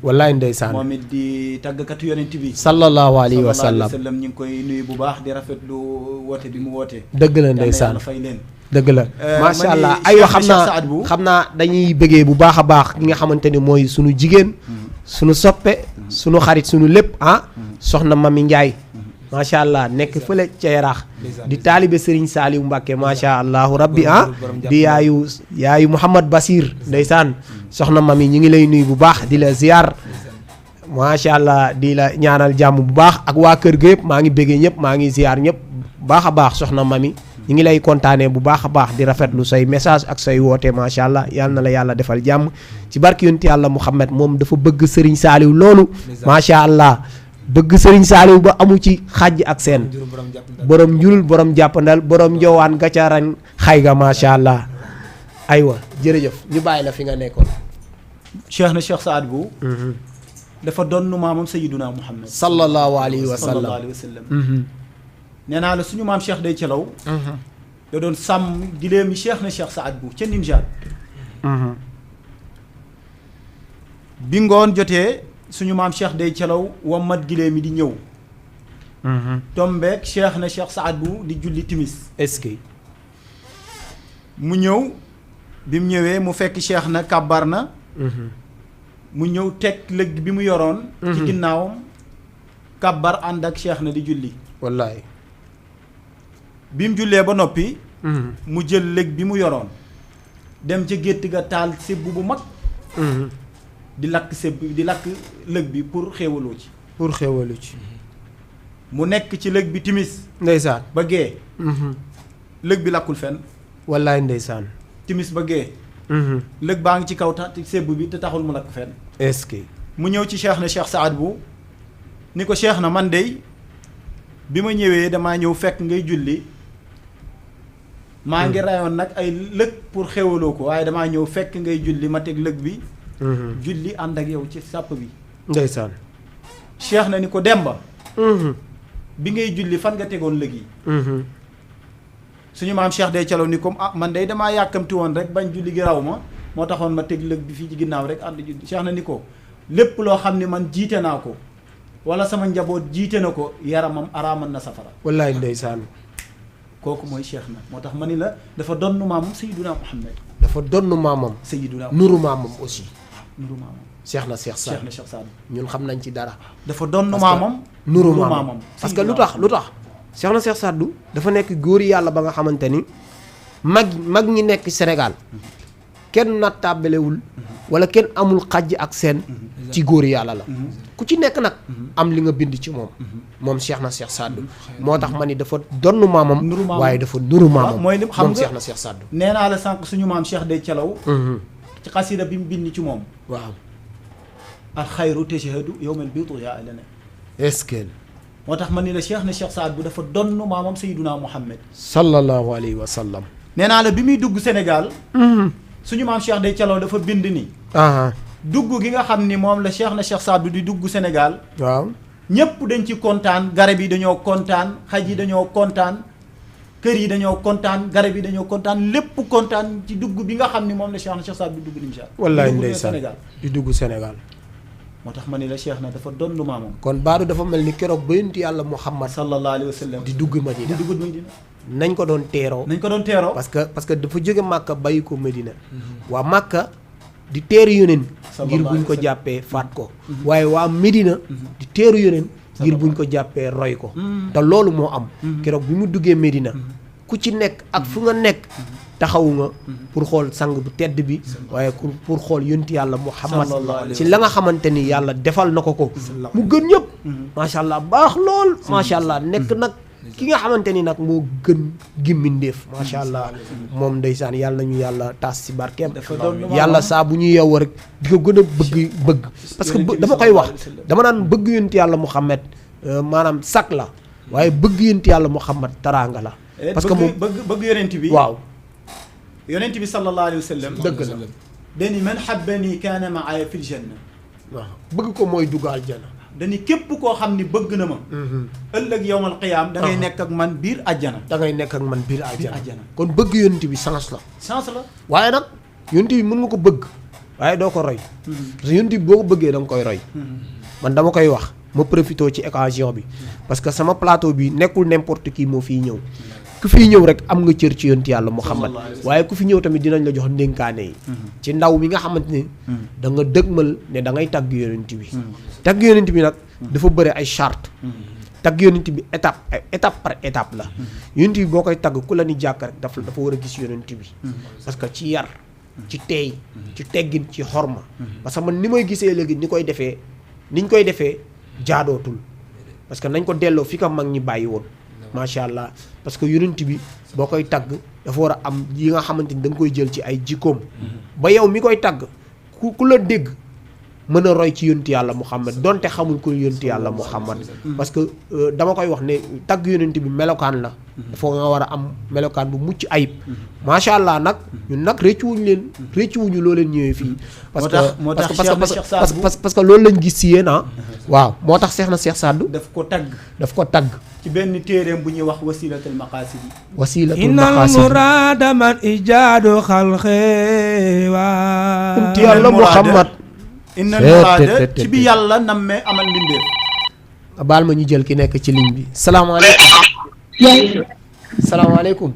wallaay ndeysaan moom it di tàggkatu yonent bi. sallallahu alayhi wa sallam ñu ngi koy nuyu bu baax di rafetlu woote bi mu woote. dëgg la ndeysaan fay leen. dëgg la macha allah aywa xam naa dañuy bëggee bu baax a baax ki nga xamante ni mooy sunu jigéen. sunu soppe sunu xarit sunu lépp soxna Mami Ndiaye. macha allah nekk fële ca Yaraax di taalibe Serigne Saliou Mbacke macha allahu rabbi di yaayu Mouhamad Basir ndeysaan soxna Mami ñu ngi lay nuyu bu baax di la ziar macha allah di la ñaanal jàmm bu baax ak waa kër ga yëpp maa ngi bëggee ñëpp maa ngi ziar ñëpp baax a baax soxna Mami ñu ngi lay kontaanee bu baax a baax di rafetlu say message ak say woote macha allah yal na la yàlla defal jàmm ci barki yonent yàlla Mouhamed moom dafa bëgg Serigne Saliou loolu macha allah. bëgg Serigne Saliou ba amu ci xàjj ak seen borom njurul borom jàppandal borom njowaan gàccaarañ xay ga macha allah aywa jërëjëf ñu bàyyi la fi nga nekkoon. Cheikh Saad Bou dafa doon maamam Sayyiduna Muhammad sallallahu alayhi wa sallam nee naa la suñu maam Cheikh day calaw da doon sàmm gileemi Cheikh Saad Bou ca Nimjaat bi ngoon jotee suñu maam Cheikh day calaw wammat gilee mi di ñëw tombeek Cheikh Saad Bou di julli timis est-ce que mu ñëw bi mu ñëwee mu fekk Cheikh na kàbbar na mu ñëw teg lëg bi mu yoroon ci ginnaawam kàbbar ànd ak Cheikh na di julli dem ca gétt ga taal sébbu bu mag di lakk sébbu di lakk lëg bi pour xéewaloo ci mu nekk ci lëg bi timis ndeysaan ba gee lëg bi lakkul fenn wallaay ndeysaan timis ba gee lëg baa ngi ci kaw sébbu bi te taxul mu lakk fenn est-ce que mu ñëw ci cheikh na cheikh Saad bu ni ko cheikh na man dey bi ma ñëwee damaa ñëw fekk ngay julli maa ngi rayoon nag ay lëg pour xéwaloo ko waaye damaa ñëw fekk ngay julli ma teg lëg bi julli ànd ak yow ci sàpp bi ndeysaan cheikh na ni ko Demba bi ngay julli fan nga tegoon lëg yi suñu maam cheikh day calo ni comme man day damaa yàkkamti woon rek bañ julli gi raw ma moo taxoon ma teg lëg bi fii ci ginnaaw rek ànd julli cheikh na ni ko lépp loo xam ne man jiite naa ko wala sama njaboot jiite na ko yaramam araamal na safara wallaay ndeysaan kooku mooy cheikh na moo tax ma ni la dafa donn maamam Sayyiduna Muhammad dafa donn maamam Sayyiduna nuru maamam aussi nuru maamam Cheikh na Cheikh Saad ñun xam nañ ci dara dafa donn maamam nuru maamam parce que lu tax Cheikh na Cheikh Saad dafa nekk góor yàlla ba nga xamante ni mag ñi nekk Sénégal kenn nattabelewul wala kenn amul xajj ak seen ci góor yàlla la ku ci nekk nag am li nga bind ci moom Cheikh na Cheikh Saad moo tax ma ni dafa donn maamam waaye dafa nuru maamam mooy lim xam nga Cheikh na Cheikh Saad nee naa la sànq suñu maam Cheikh day calaw ci xasida bi mu bind ci moom waaw al xayru tashhadu yawmal bitu yaa alana est-ce que moo tax ma ni la Cheikh na Cheikh Saad bu dafa donn maamam Sayyiduna Muhammad sallallahu alayhi wa sallam nee naa la bi muy dugg Sénégal suñu maam Cheikh day calaw dafa bind ni dugg gi nga xam ni moom la Cheikh na Cheikh Saad bu di dugg Sénégal waaw ñëpp dañ ci kontaan garab yi dañoo kontaan xaj yi dañoo kontaan kër yi dañoo kontaan garab yi dañoo kontaan lépp kontaan ci dugg bi nga xam ni moom la Cheikh na Cheikh Saad bu dugg nimsa wallaay ndeysaan di dugg Sénégal moo tax ma ni la Cheikh na dafa donn maamam kon baadu dafa mel ni keroog ba yonent yàlla Muhammad sallallahu alayhi wa sallam di dugg Medina nañ ko doon teeroo parce que dafa jóge Màkka bàyyi ko Medina waa Màkka di teeru yoneen ngir buñ ko jàppee faat ko waaye waa Medina di teeru yoneen ngir buñ ko jàppee roy ko te loolu moo am keroog bi mu duggee Medina ku ci nekk ak fu nga nekk taxawu nga pour xool sang bu tedd bi waaye pour xool yonent yàlla Muhammad ci la nga xamante ni yàlla defal na ko mu gën ñëpp macha allah baax lool macha allah nekk nag ki nga xamante ni nag moo gën gimmindeef macha allah moom ndeysaan yàlla nañu yàlla taas si barkeem yàlla saa bu ñu yeewoo rek di ko gën a bëgg parce que dama koy wax dama naan bëgg yonent yàlla Muhammad maanaam sak la waaye bëgg yonent yàlla Muhammad taraanga la parce que moom bëgg yonent bi waaw yonent bi sallallahu alayhi wa sallam dëgg la dani man habbani kaana maaya fil janna waaw bëgg ko mooy dugg aljana dañu képp koo xam ni bëgg na ma ëllëg yowmal qiyaam da ngay nekk ak man biir àjjana biir àjjana kon bëgg yonent bi sens la waaye nag yonent bi mën nga ko bëgg waaye doo ko roy parce que yonent bi boo ko bëggee da nga koy roy man dama koy wax ma profité ci occasion bi parce que sama plateau bi nekkul n'importe qui moo fiy ñëw ku fiy ñëw rek am nga cër ci yonent yàlla Muhammad waaye ku fi ñëw tamit dinañ la jox ndénkaane yi ci ndaw mi nga xamante ni da nga dëgmal ne da ngay tagg yonent bi tagg yonent bi nag dafa bëri ay charte tagg yonent bi étape par étape la yonent bi boo koy tagg ku la ni jàkk rek dafa war a gis yonent bi parce que ci yar ci teey ci teggin ci xorma parce que man ni may gisee léegi niñ koy defee jaadootul parce que nañ ko delloo fi ko mag ñi bàyyi woon macha allah parce que yonent bi boo koy tagg dafa war a am yi nga xamante ni da nga koy jël ci ay jikkoom ba yow mi koy tagg ku la dégg mën a roy ci yonent yàlla Muhammad donte xamul ko yonent yàlla Muhammad parce que dama koy wax ne tagg yonent bi melokaan la dafa nga war a am melokaan bu mucc ayib macha allah nag ñun nag réccuwuñu loo leen ñëwee fii parce que loolu lañ gis si yéen waaw moo tax Cheikh na Cheikh Saad daf ko tagg ci benn téereem bu ñuy wax wasilatul maqasidi innal murada man ijaadu xalqi wa yàlla Muhammad innal murada ci bi yàlla nammee amal mbindeef baal ma ñu jël ki nekk ci ligne bi salaamaaleykum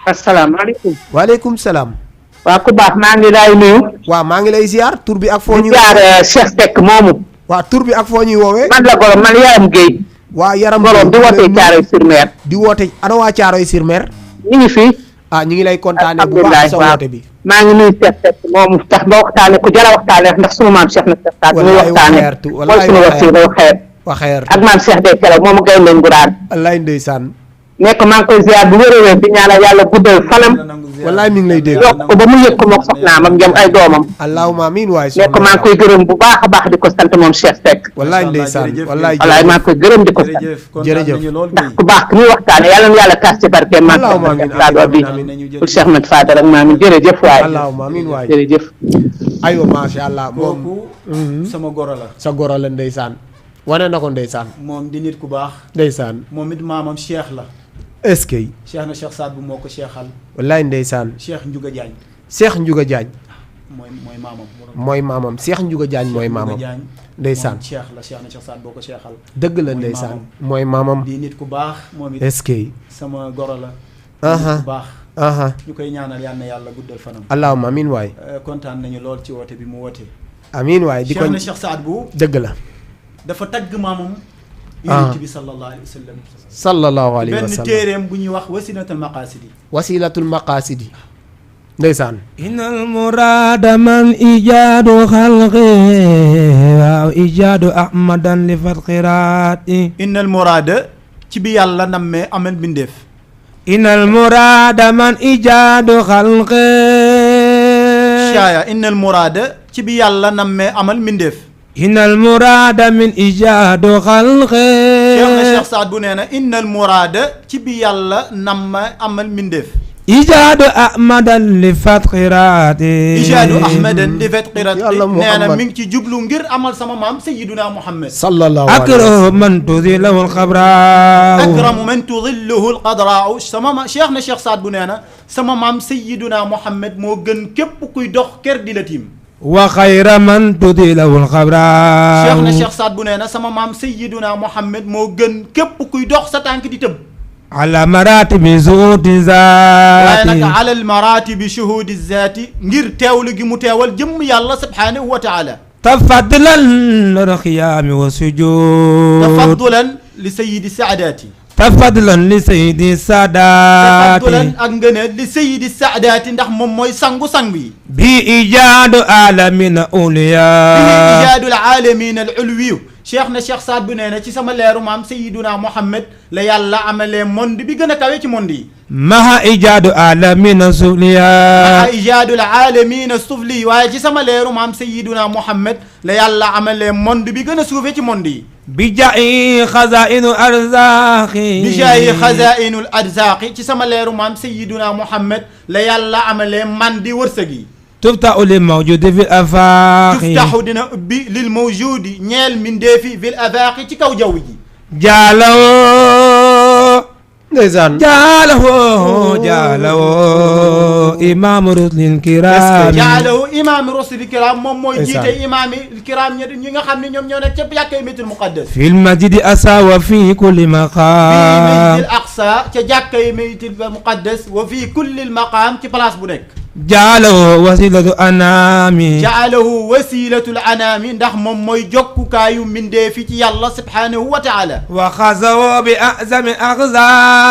asalaamaaleykum waaleykum salaam waa ku baax maa ngi lay nuyu waaw maa ngi lay ziar tur bi ak foo ñuy ziar Cheikh Seck moomu waaw tur bi ak foo ñuy woowee man la Gorom man Yaram Guèye waa Yaram Gorom di wootee Thiaroye sur Mer di woote ana waa Thiaroye sur Mer ñu ngi fi ñu ngi lay kontaane bu baax sa woote bi. maa ngi nuyu Cheikh Seck moom tax ba waxtaane ku jara waxtaane ndax sunu maam Cheikh na Cheikh Saad muy waxtaane mooy sunu wasiila waxeer ak maam Cheikh de Kelaw moomu gay leen guraan wallaay ndeysaan nekk maa ngi koy ziar bu wér a wér di ñaanal yàlla guddal fanam wallaay mi ngi lay dégg yokk ko ba mu yëg ko mook soxnaam ak ñoom ay doomam allahumma amiin waay nekk maa ngi koy gërëm bu baax a baax di ko sant moom Cheikh Seck wallaay ndeysaan wallaay maa ngi koy gërëm di ko sant jërëjëf ndax ku baax ki muy waxtaane yàlla na yàlla taas ci barke maam Cheikh Saad bi pour Cheikh Ahmed Fadal ak maam jërëjëf waay allahumma amiin waay jërëjëf aywa macha allah moom sama goro la sa goro la ndeysaan wane na ko ndeysaan moom di nit ku baax ndeysaan moom it maamam cheikh la est-ce que cheikh na Cheikh Saad bu moo ko cheikhal wallaay ndeysaan cheikh Ndiouga Diagne Cheikh Ndiouga Diagne mooy maamam mooy maamam Cheikh Ndiouga Diagne mooy maamam ndeysaan cheikh la cheikh na Cheikh Saad boo ko cheikhal dëgg la ndeysaan mooy maamam di nit ku baax moom it est-ce que sama goro la nit ku baax ñu koy ñaanal yal na yàlla guddal fanam allahumma amiin waay kontaan nañu lool ci woote bi mu woote amiin waay di ko cheikh na Cheikh Saad bu dëgg la dafa tagg maamam yonent bi sallallahu alayhi wa sallam sallallahu alayhi wa sallam benn téeréem bu ñuy wax wasilatul maqasidi wasilatul maqasidi ndeysaan innal murada man ijaadu xalqi waaw ijaadu ahmadan li fat xiraati innal murada ci bi yàlla nammee amal bindeef innal murada man ijaadu xalqi shaaya innal murada ci bi yàlla nammee amal bindeef innal muraada min ijaadu xalqi Cheikh na Cheikh Saad bu nee na innal muraada ci bi yàlla namma amal mbindeef ijaadu ahmadan li fat xiraati ijaadu ahmadan li fat xiraati nee na mi ngi ci jublu ngir amal sama maam sayyiduna Muhammad sallallahu alayhi akramu man tudillahu alxabraaw akramu man tudillahu alxadraaw sama ma Cheikh na Cheikh Saad bu nee na sama maam sayyiduna Muhammad moo gën képp kuy dox kër di la tiim wa xayra man tudilawul xabraaw Cheikh na Cheikh Saad bu nee na sama maam sayyiduna Muhammad moo gën képp kuy dox sa tànk di tëb ala maratibi shuhudi zaati waaye nag ala al maratibi shuhudi zaati ngir teewlu gi mu teewal jëmm yàlla subhanahu wa taala tafaddulan lil xiyaami wa sujud tafaddulan li sayyidi saadaati tafaddulan li sayyidi saadaati tafaddulan ak ngëneel li sayyidi saadaati ndax moom mooy sangu-sang yi bi ijaadu alamina uliya bi ijaadu alamina al ulwiyu cheikh na Cheikh Saad bu nee na ci sama leeru maam sayyiduna Muhammad la yàlla amalee monde bi gën a kawe ci monde yi maha ijaadu alamina sufliya maha ijaadu alamina sufli waaye ci sama leeru maam sayyiduna Muhammad la yàlla amalee monde bi gën a suufe ci monde yi bi jaayi xazainu arzaqi bi jaayi xazainul arzaqi ci sama leeru maam sayyiduna Muhammad la yàlla amalee man di wërsëg yi tuftaxu lil mawjudi fil afaaqi tuftaxu dina ubbi lil mawjudi ñeel mindeefi fil afaaqi ci kaw jaww ji jaalawoo ndeysaan jaalawoo imaamu rusulil kiraam jaalawoo imaamu rusulil kiraam moom mooy jiite imaam yi kiraam ñi nga xam ne ñoom ñoo nekk ca jàkkay Baytul Muqaddas fil masjidi aqsa wa fi kulli maqaam fii masjidil aqsa ca jàkkay Baytul Muqaddas wa fi kulli maqaam ci place bu nekk jaalahu wasilatu anaami jaalahu wasilatul anaami ndax moom mooy jokkukaayu mbindee fi ci yàlla subhanahu wa taala wa xasawo bi azami axza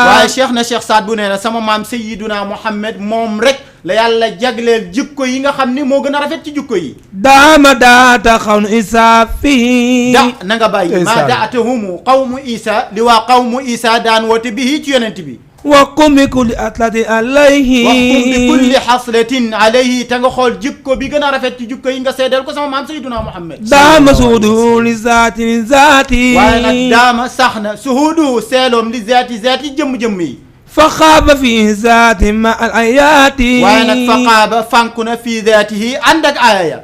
waaye cheikh na Cheikh Saad bu nee na sama maam sayiduna Muhammad moom rek la yàlla jagleel jikko yi nga xam ni moo gën a rafet ci jikko yi daama daata xawnu isa fii da na nga bàyyi maa daatahumu qawmu isa li waa qawmu isa daan woote bihi ci yonent bi waqum bi kulli aslatin alayhi waqum bi kulli xaslatin alayhi te nga xool jikko bi gën a rafet ci jikko yi nga seedal ko sama maam sayyiduna Muhammad daama suhudu li zaati li zaati waaye nag daama sax na suhudu seeloom li zaati jëmm-jëmm yi fa xaaba fi zaati ma al ayaati waaye nag fa xaaba fànku na fi zaatihi ànd ak aaya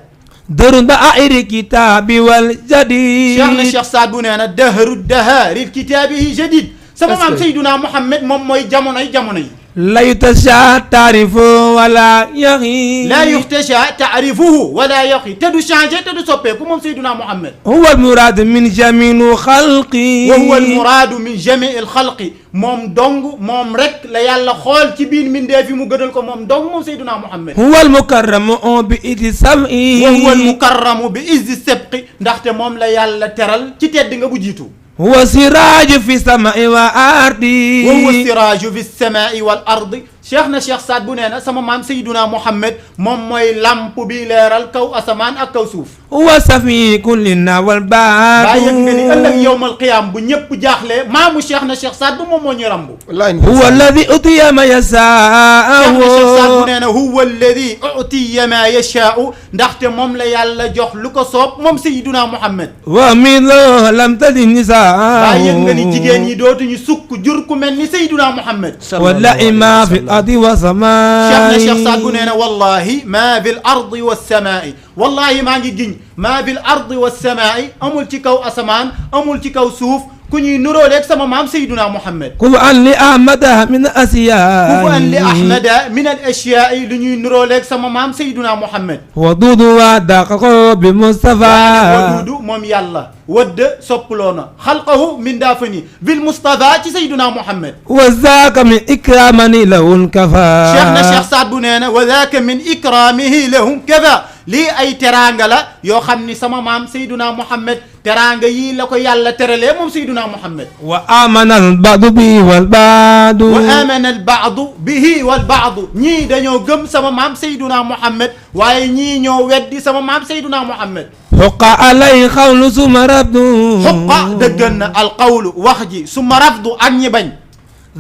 dërun ba airi kitaabi wal jadid cheikh na Cheikh Saad bu nee na dahru dahaari kitaabihi jadid sama maam sayyiduna Muhammad moom mooy jamonoy jamono yi la yutasha taarifu wala yaxi la yuxtasha taarifuhu wala yaxi te du changé te du soppeeku moom sayyiduna Muhammad huwa almuraadu min jamiil xalqi wa huwa almuraadu min jamiil xalqi moom dong moom rek la yàlla xool ci biir mbindeef yi mu gënal ko moom dong moom sayyiduna Muhammad huwa almukarramu bi idi sab'i wa huwa almukarramu bi izzi sabqi ndaxte moom la yàlla teral ci tedd nga bu jiitu huwa siraaju fi samaa'i wa ardi wa huwa siraaju fi samaa'i wal ardi cheikh na cheikh Saad bu nee na sama maam Seydina Muhammad moom mooy lamp bi leeral kaw asamaan ak kaw suuf. wa safi kullina wal baadu. daa yëg nga ni ëllëg yowmal qiyaam bu ñëpp jaaxlee maamu cheikh na cheikh Saad bu moom moo ñu rambu. huwa alladi utiya ma yasaa'u. cheikh na cheikh Saad bu nee na huwa alladi utiya ma yashaa'u ndaxte moom la yàlla jox lu ko soob moom Seydina Muhammad. wa mithluhu lam talid nisaa. daa yëg nga ni jigéen ñi dootuñu sukk jur ku mel ni Seydina Muhammad. wallahi ma fi ardi wa samaa'i. cheikh na cheikh Saad bu nee na wallahi ma fi l ardi wa samaa'i wallahi maa ngi giñ maa bil ardi wa samaa'i amul ci kaw asamaan amul ci kaw suuf ku ñuy nuróoleeg sama maam Seydina Muhammad. ku an li ahmada min asiyaa'i. ku an li ahmada min al asiyaa'i lu ñuy nuróoleeg sama maam Seydina Muhammad. waduudu wa daqaqo bi Mustafa. waduudu moom yàlla. wadd soppaloona xalqahu min daafani bil Mustafa ci Seydina Muhammad. wa zaaka min ikramani lahul kafa. cheikh na cheikh Saad bu nee na wa zaaka min ikramihi lahum kafa. lii ay teraanga la yoo xam ni sama maam Seydina Muhammad teraanga yii la ko yàlla teralee moom Seydina Muhammad. wa amana al baadu bihi wal baadu. wa amana al baadu bihi wal baadu ñii dañoo gëm sama maam Seydina Muhammad waaye ñii ñoo weddi sama maam Seydina Muhammad. xuqa alay xawlu suma rafdu. xuqa dëggan na alqawlu wax ji suma rafdu ak ñi bañ.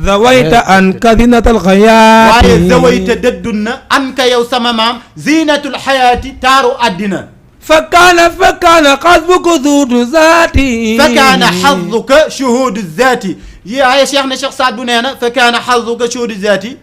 zawayta an ka zinatal xayaati. waaye zawayta dëddun na an ka yow sama maam zinatul xayaati taaru àddina. fakkaana xasbuka shuhuudu zaati. fakkaana xazuka shuhuudu zaati waaye cheikh na cheikh Saad bu nee na fakkaana xazuka shuhuudu zaati.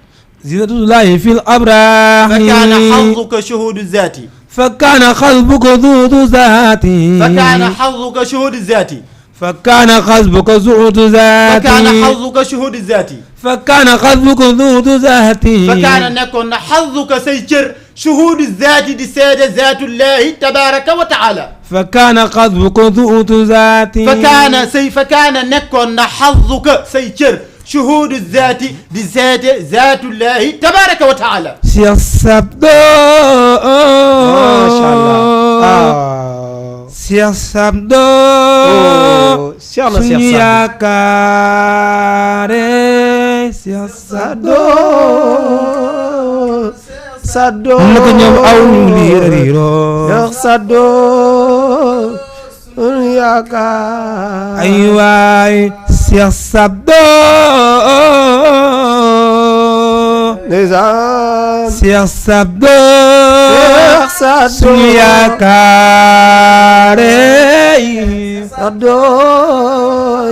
zinatullahi fil abraahi. fakkaana xazuka shuhuudu zaati. fakkaana xasbuka shuhuudu zaati. fakkaana xazuka shuhuudu zaati. فكان حسبك زهد ذاتي. فكان حظك شهود ذاتي. فكان حسبك زهد ذاتي. فكان نكون حظك سيجر شهود الذات دي سيد ذات الله تبارك وتعالى. فكان حسبك زهد ذاتي. فكان نكون حظك سيجر شهود الذات دي سيد ذات الله تبارك وتعالى. سيصبدو ما شاء الله. Cheikh Sabdo. suñu yaakaare Cheikh Sabdo. Sabdo. naka ñoom aw ñu liiroo. Cheikh Sabdo. suñu yaakaar. ay waay Cheikh Sabdo. ndeysaan. Cheikh Sabdo. Cheikh Sabdo. suñu yaakaare. Sabdo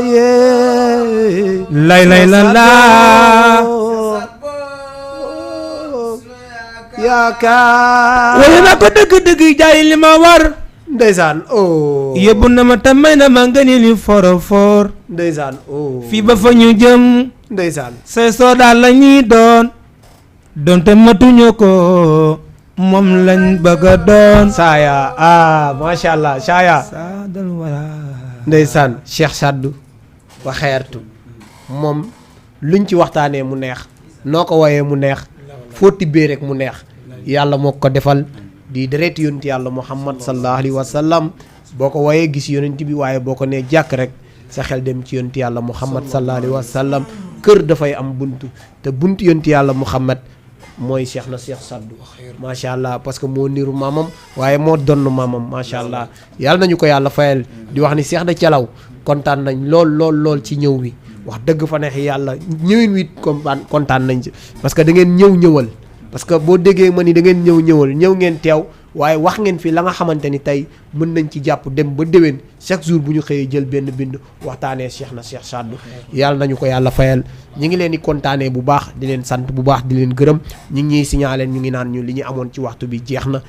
yee. lay la yaakaar. wala na ko dëgg-dëgg jaay li ma war. ndeysaan oh. yóbbu na ma tam may na ma nga ni li forofor. ndeysaan oh. fii ba fa ñu jëm. ndeysaan. say soo daal la ñuy doon. donte matuñu ko. moom lañ bëgg a doon. saaya macha allah saaya. ndeysaan Cheikh Saddu wa xeertu moom luñ ci waxtaanee mu neex noo ko woyee mu neex foo tibbee rek mu neex yàlla moo ko defal di deret yonent yàlla Muhammad sallallahu alayhi wa sallam boo ko woyee gis yonent bi waaye boo ko nee jàkk rek sa xel dem ci yonent yàlla Muhammad sallallahu alayhi wa sallam kër dafay am buntu te buntu yonent yàlla Muhammad mooy Cheikh na Cheikh Saddu macha allah parce que moo niru maamam waaye moo donn maamam macha allah yàlla nañu ko yàlla fayal di wax ni Cheikh na Calaw kontaan nañ lool ci ñëw wi wax dëgg fa neex yàlla ñëwin wi kontaan nañ ci parce que da ngeen ñëwal parce que boo déggee ma ni da ngeen ñëwal ñëw ngeen teew waaye wax ngeen fi la nga xamante ni tey mën nañ ci jàpp dem ba déwén chaque jour bu ñu xëyee jël benn bind waxtaanee Cheikh na Cheikh Saddu yàlla nañu ko yàlla fayal ñi ngi leen di kontaanee bu baax di leen sant bu baax di leen gërëm ñi ngi ñuy signalé ñu ngi naan ñu li ñu amoon ci waxtu bi jeex na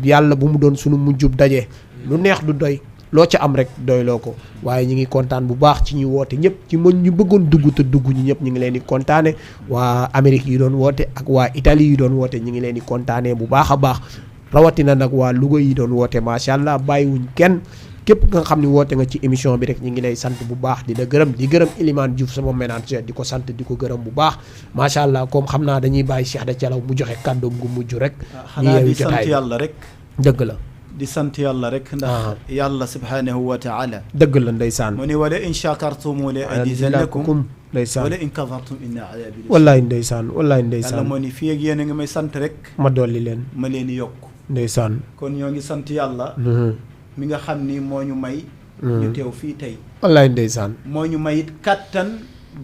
yàlla bu mu doon sunu mujjub daje lu neex du doy loo ca am rek doyloo ko waaye ñi ngi kontaan bu baax ci ñu woote ñëpp ci mën ñu bëggoon dugg te dugg ñu ñëpp ñu ngi leen di kontaane waa Amérique yi doon woote ak waa Italie yi doon woote ñi ngi leen di kontaanee bu baax a baax rawatina nag waa Louga yi doon woote macha allah bàyyiwuñ kenn képp nga xam ne woote nga ci émission bi rek ñu ngi lay sant bu baax di la gërëm di gërëm Elimane Diouf sama ménager di ko sant di ko gërëm bu baax macha allah comme xam naa dañuy bàyyi Cheikh da Calaw mu joxe kàddoom gu mujj rek. xanaa di sant yàlla rek. dëgg la. di sant yàlla rek ndax yàlla subhanahu wa taala dëgg la ndeysaan mu ni wala in shakartum la azidannakum ndeysaan wala in kafartum inna adabi wallaay ndeysaan wallaay yàlla ndeysaan moo ni fii ak yéen a ngi may sant rek ma dolli leen ma leen di yokk ndeysaan kon ñoo ngi sant yàlla mi nga xam ni moo ñu may ñu teew fii tey wallaay ndeysaan moo ñu may it kattan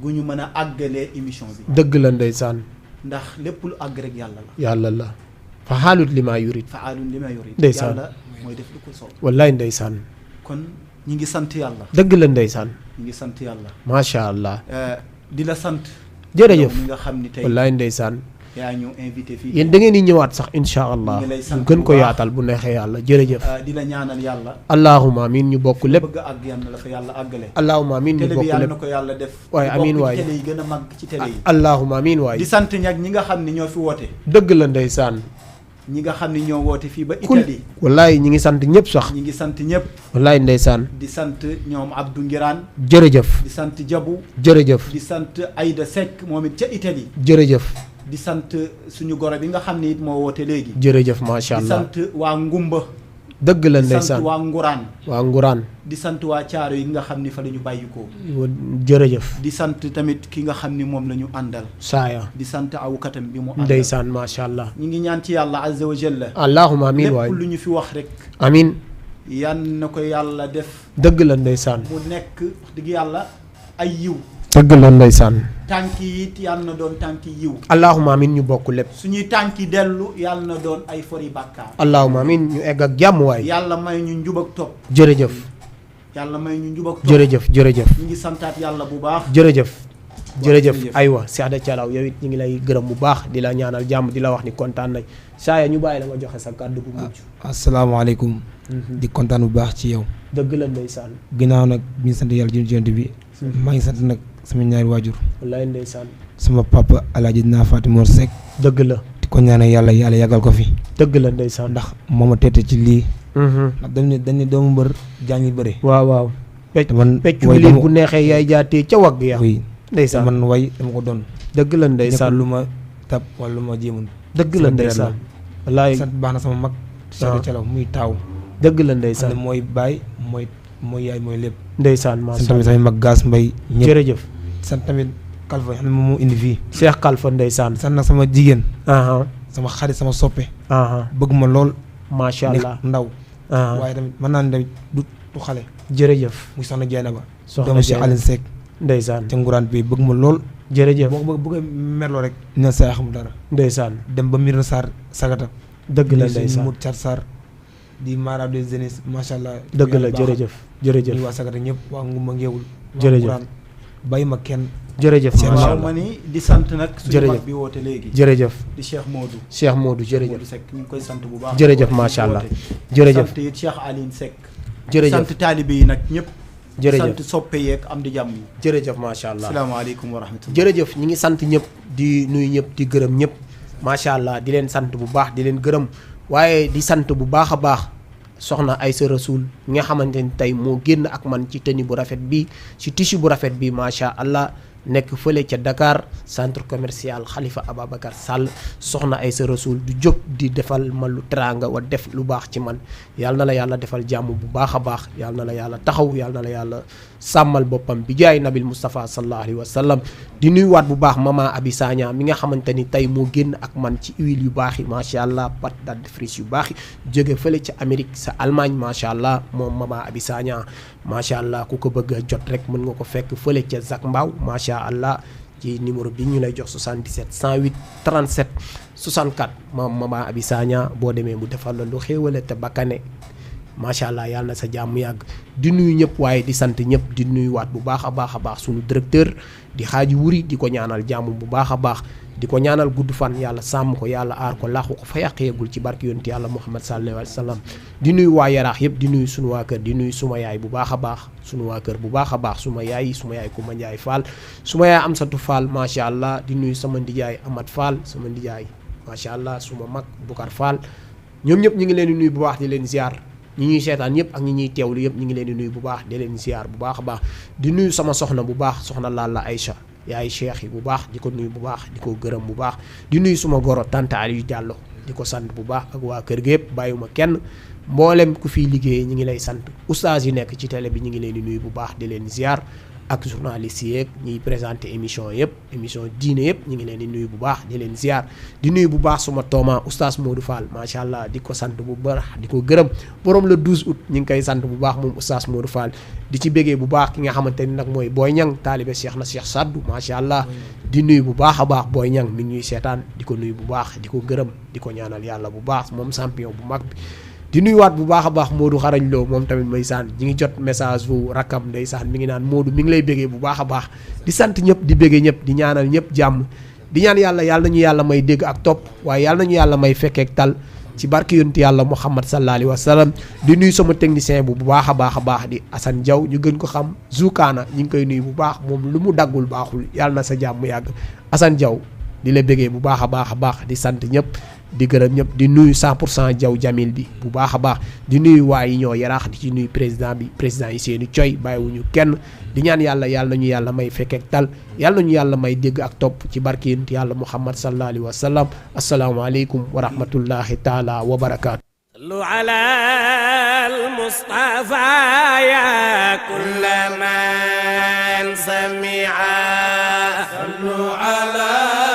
gu ñu mën a àggalee émission bi dëgg la ndeysaan ndax lépp lu àgg rek yàlla la yàlla la fa xaalut li maa yurit faalun li ma yurid ndeysaan yàlla mooy def lu ko soob wallaay ndeysaan kon ñi ngi sant yàlla dëgg la ndeysaan ñi ngi sant yàlla macha allah di la sant jërëjëf yow mi nga xam ni tey wallaay ndeysaan yaa ñu invité fii yéen da ngeen di ñëwaat sax insha allah ñu ngi lay sant ñu gën ko bu baax. yaatal bu neexee yàlla jërëjëf di la ñaanal yàlla allahuma amin ñu bokk lépp bëgg àgg yal na la fa yàlla àggale allahuma amin ñu télé bi bokk yàlla lépp na ko yàlla def waaye bokk amiin ci waay télé yi gën a màgg ci télé yi allahuma amin waay di sant ñag ñi nga xam ne ñoo fi woote dëgg la ndeysaan ñi nga xam ne ñoo woote fii ba kul Italie wallaay ñi ngi sant ñëpp sax ñi ngi sant ñëpp wallaay ndeysaan di sant ñoom Abdou Ngiraan jërëjëf di sant Jabu jërëjëf di sant Aïda Seck moom it ca Italie jërëjëf di sant suñu goro bi nga xam ne it moo woote léegi jërëjëf macha di allah sant waa Ngumba dëgg la di sant ndeysaan waa Nguraan waa nguraan di sant waa Caaro yi nga xam ni fa la ñu bàyyikoo jërëjëf di sant tamit ki nga xam ni moom la ñu àndal saaya di sant awukatam bi mu àndal ndeysaan macha allah ñi ngi ñaan ci yàlla azza wa jalla allahuma amin waay lépp lu ñu fi wax rek amin yan na ko yàlla def dëgg la ndeysaan mu nekk wax dëgg yàlla ay yiw dëgg la ndeysaan tànk yi it yàlla na doon tànk yiw allahuma amin ñu bokk lépp suñuy tànk yi dellu yàlla na doon ay fori bàkkaar allahuma amin ñu egg ak jàmm waay yàlla may ñu njub ak topp jërëjëf yàlla may ñu njub ak topp jërëjëf jërëjëf ñu ngi santaat yàlla bu baax jërëjëf jërëjëf jërëjëf. aywa Cheikh Thialaw yow it ñu ngi lay gërëm bu baax di la ñaanal jàmm di la wax ni kontaan nañ saaya ñu bàyyi la nga joxe sa kàddu bu mujj asalaamaaleykum di kontaan bu baax ci yow dëgg la ndeysaan ginnaaw nag bi ñu sant yàlla jënt bi maa ngi sant nag sama ñaari waajur wallaay ndeysaan sama papa alaaji dinaa Faati Mor Seck dëgg la di ko ñaanal yàlla yàggal ko fi dëgg la ndeysaan ndax moo ma teete ci lii ndax dañ ne doomu mbër jàngi bëre waaw waaw te man pecc way liir dama- bu neexee yaay jaatee ca wagg ya oui ndeysaan man way dama ko doon dëgg la nekkul ndeysaan lu ma tab wala lu ma jéemoon dëgg la sama deret ndeysaan wallaay sant baax na sama mag Cheikh Thialaw muy taaw dëgg la xam ne ndeysaan mooy baay mooy yaay mooy lépp ndeysaan sant macha tamit allah samay mag gaas mbay ñëpp jërëjëf sant tamit Kalfa xam ne moom moo indi fii Cheikh Kalfa ndeysaan sant nag sama jigéen aha sama xarit sama soppe aha bëgg ma lool macha nekk allah ndaw aha waaye tamit mën naa ne tamit du xale jërëjëf muy soxna Jeena ba soxna doomu si Jeena. Aline Seck ndeysaan ca nguraan bi bëgg ma lool jërëjëf boo ko bëgg merloo rek dina saa xamul dara ndeysaan dem ba Mirna Sarr sagata dëgg la di suñu ndeysaan Mout Thiat Sarr di mara des jeunes macha allah dëgg la yàlla baax. jërëjëf jërëjëf ñuy waa sagata ñëpp waa ngumba ngeewul Jërëjëf. bàyyi ma kenn jërëjëf Cheikh macha waaw allah ma ni di sant nag suñu Jërëjëf. mag bi woote léegi jërëjëf di Cheikh Modou Cheikh Modou jërëjëf Modou Seck ñu ngi koy sant bu baax jërëjëf macha allah jërëjëf sant it Cheikh Aline Seck jërëjëf sant taalibe yi nag ñëpp jërëjëf sant soppe yeeg am di jàmm yi jërëjëf macha allah asalaamaaleykum wa rahmatullah jërëjëf ñi ngi sant ñëpp di nuyu ñëpp di gërëm ñëpp macha allah di leen sant bu baax di leen gërëm waaye di sant bu baax a baax soxna Aïssa Rasoul mi nga xamante ni tey moo génn ak man ci tenue bu rafet bi ci tissu bu rafet bi macha allah nekk fële ca Dakar centre commercial Khalifa Ababacar Sall soxna Aïssa Rasoul du jóg di defal ma lu teraanga wa def lu baax ci man yàlla na la yàlla defal jàmm bu baax a baax yàlla na la yàlla taxaw yàlla na la yàlla sàmmal boppam bi jaay nabil Moustapha sallallahu alayhi wa sallam di nuyuwaat bu baax mama Abi Sagna mi nga xamante ni tey moo génn ak man ci huile yu baax yi macha allah pâte dentifrice yu baax yi jóge fële ca Amérique sa Allemagne macha allah moom mama Abi Sagna macha allah ku ko bëgg a jot rek mën nga ko fekk fële ca Zac Mbao macha allah ci numéro bi ñu lay jox 77 108 37 64 moom mama Abi Sagna boo demee mu defal la lu xéewale te bakkane macha allah yàlla na sa jàmm yàgg di nuyu ñëpp waaye di sant ñëpp di nuyuwaat bu baax a baax sunu directeur di xaaji wuri di ko ñaanal jàmm bu baax a baax di ko ñaanal gudd fan yàlla sàmm ko yàlla aar ko laaxu ko fa yàq yeegul ci barki yonti yàlla Muhammad sallallahu alayhi wa sallam di nuyu waa yaraax yëpp di nuyu sunu waa kër di nuyu suma yaay bu baax a baax sunu waa kër bu baax a baax suma yaay Kumba Njaay Fall suma yaay Amsatu Fall macha allah di nuyu sama ndijaay Amat Fall sama ndijaay macha allah suma mag Bukar Fall ñoom ñëpp ñu ngi leen di nuyu bu baax di leen ziar ñi ñuy seetaan yëpp ak ñi ñuy teewlu yëpp ñu ngi leen di nuyu bu baax di leen ziar bu baax a baax di nuyu sama soxna bu baax soxna Lalla Aïcha yaay cheikh yi bu baax di ko nuyu bu baax di ko gërëm bu baax di nuyu suma goro tante Aliou Diallo di ko sant bu baax ak waa kër gi yëpp bàyyiwuma kenn mboolem ku fiy liggéeyee ñi ngi lay sant oustaz yi nekk ci télé bi ñu ngi leen di nuyu bu baax di leen ziar ak journalistes yeeg ñiy présenté émission yëpp émission diine yëpp ñu ngi leen di nuyu bu baax di leen ziar di nuyu bu baax suma tooma oustaz Modou Fall macha allah di ko sant bu baax di ko gërëm borom le 12 août ñu ngi koy sant bu baax moom oustaz Modou Fall di ci béggee bu baax ki nga xamante ni nag mooy Boy Niang taalibe Cheikh na Cheikh Saddu macha allah di nuyu bu baax a baax Boy Niang mi ngi ñuy seetaan di ko nuyu bu baax di ko gërëm di ko ñaanal yàlla bu baax moom champion bu mag bi di nuyuwaat bu baax a baax Modou xarañ loo moom tamit ndeysaan ñi ngi jot message bu rakkam ndeysaan mi ngi naan Modou mi ngi lay béggee bu baax a baax di sant ñëpp di béggee ñëpp di ñaanal ñëpp jàmm di ñaan yàlla nañu yàlla may dégg ak topp waaye yàlla nañu yàlla may fekkeek tal ci barke yonti yàlla Muhammad sallallahu alayhi wa sallam di nuyu sama technicien bu baax a baax di Assane Diaw ñu gën ko xam Zoukana ñu ngi koy nuyu bu baax moom lu mu daggul baaxul yàlla na sa jàmm yàgg Assane Diaw di la béggee bu baax a baax di sant ñëpp di gërëm ñëpp di nuyu 100% Diaw Jamil bi bu baax a baax di nuyu waa yi ñoo yaraax di ci nuyu président yi seeni coy bàyyiwuñu kenn di ñaan yàlla nañu yàlla may fekkeek tal yàlla nañu yàlla may dégg ak topp ci barke yonent yàlla Muhammad sallallahu alayhi wa sallam assalaamu aleykum wa rahmatullahi taala wa barakaatu sallu ala al-Mustafa ya kulla man sami'a sallu ala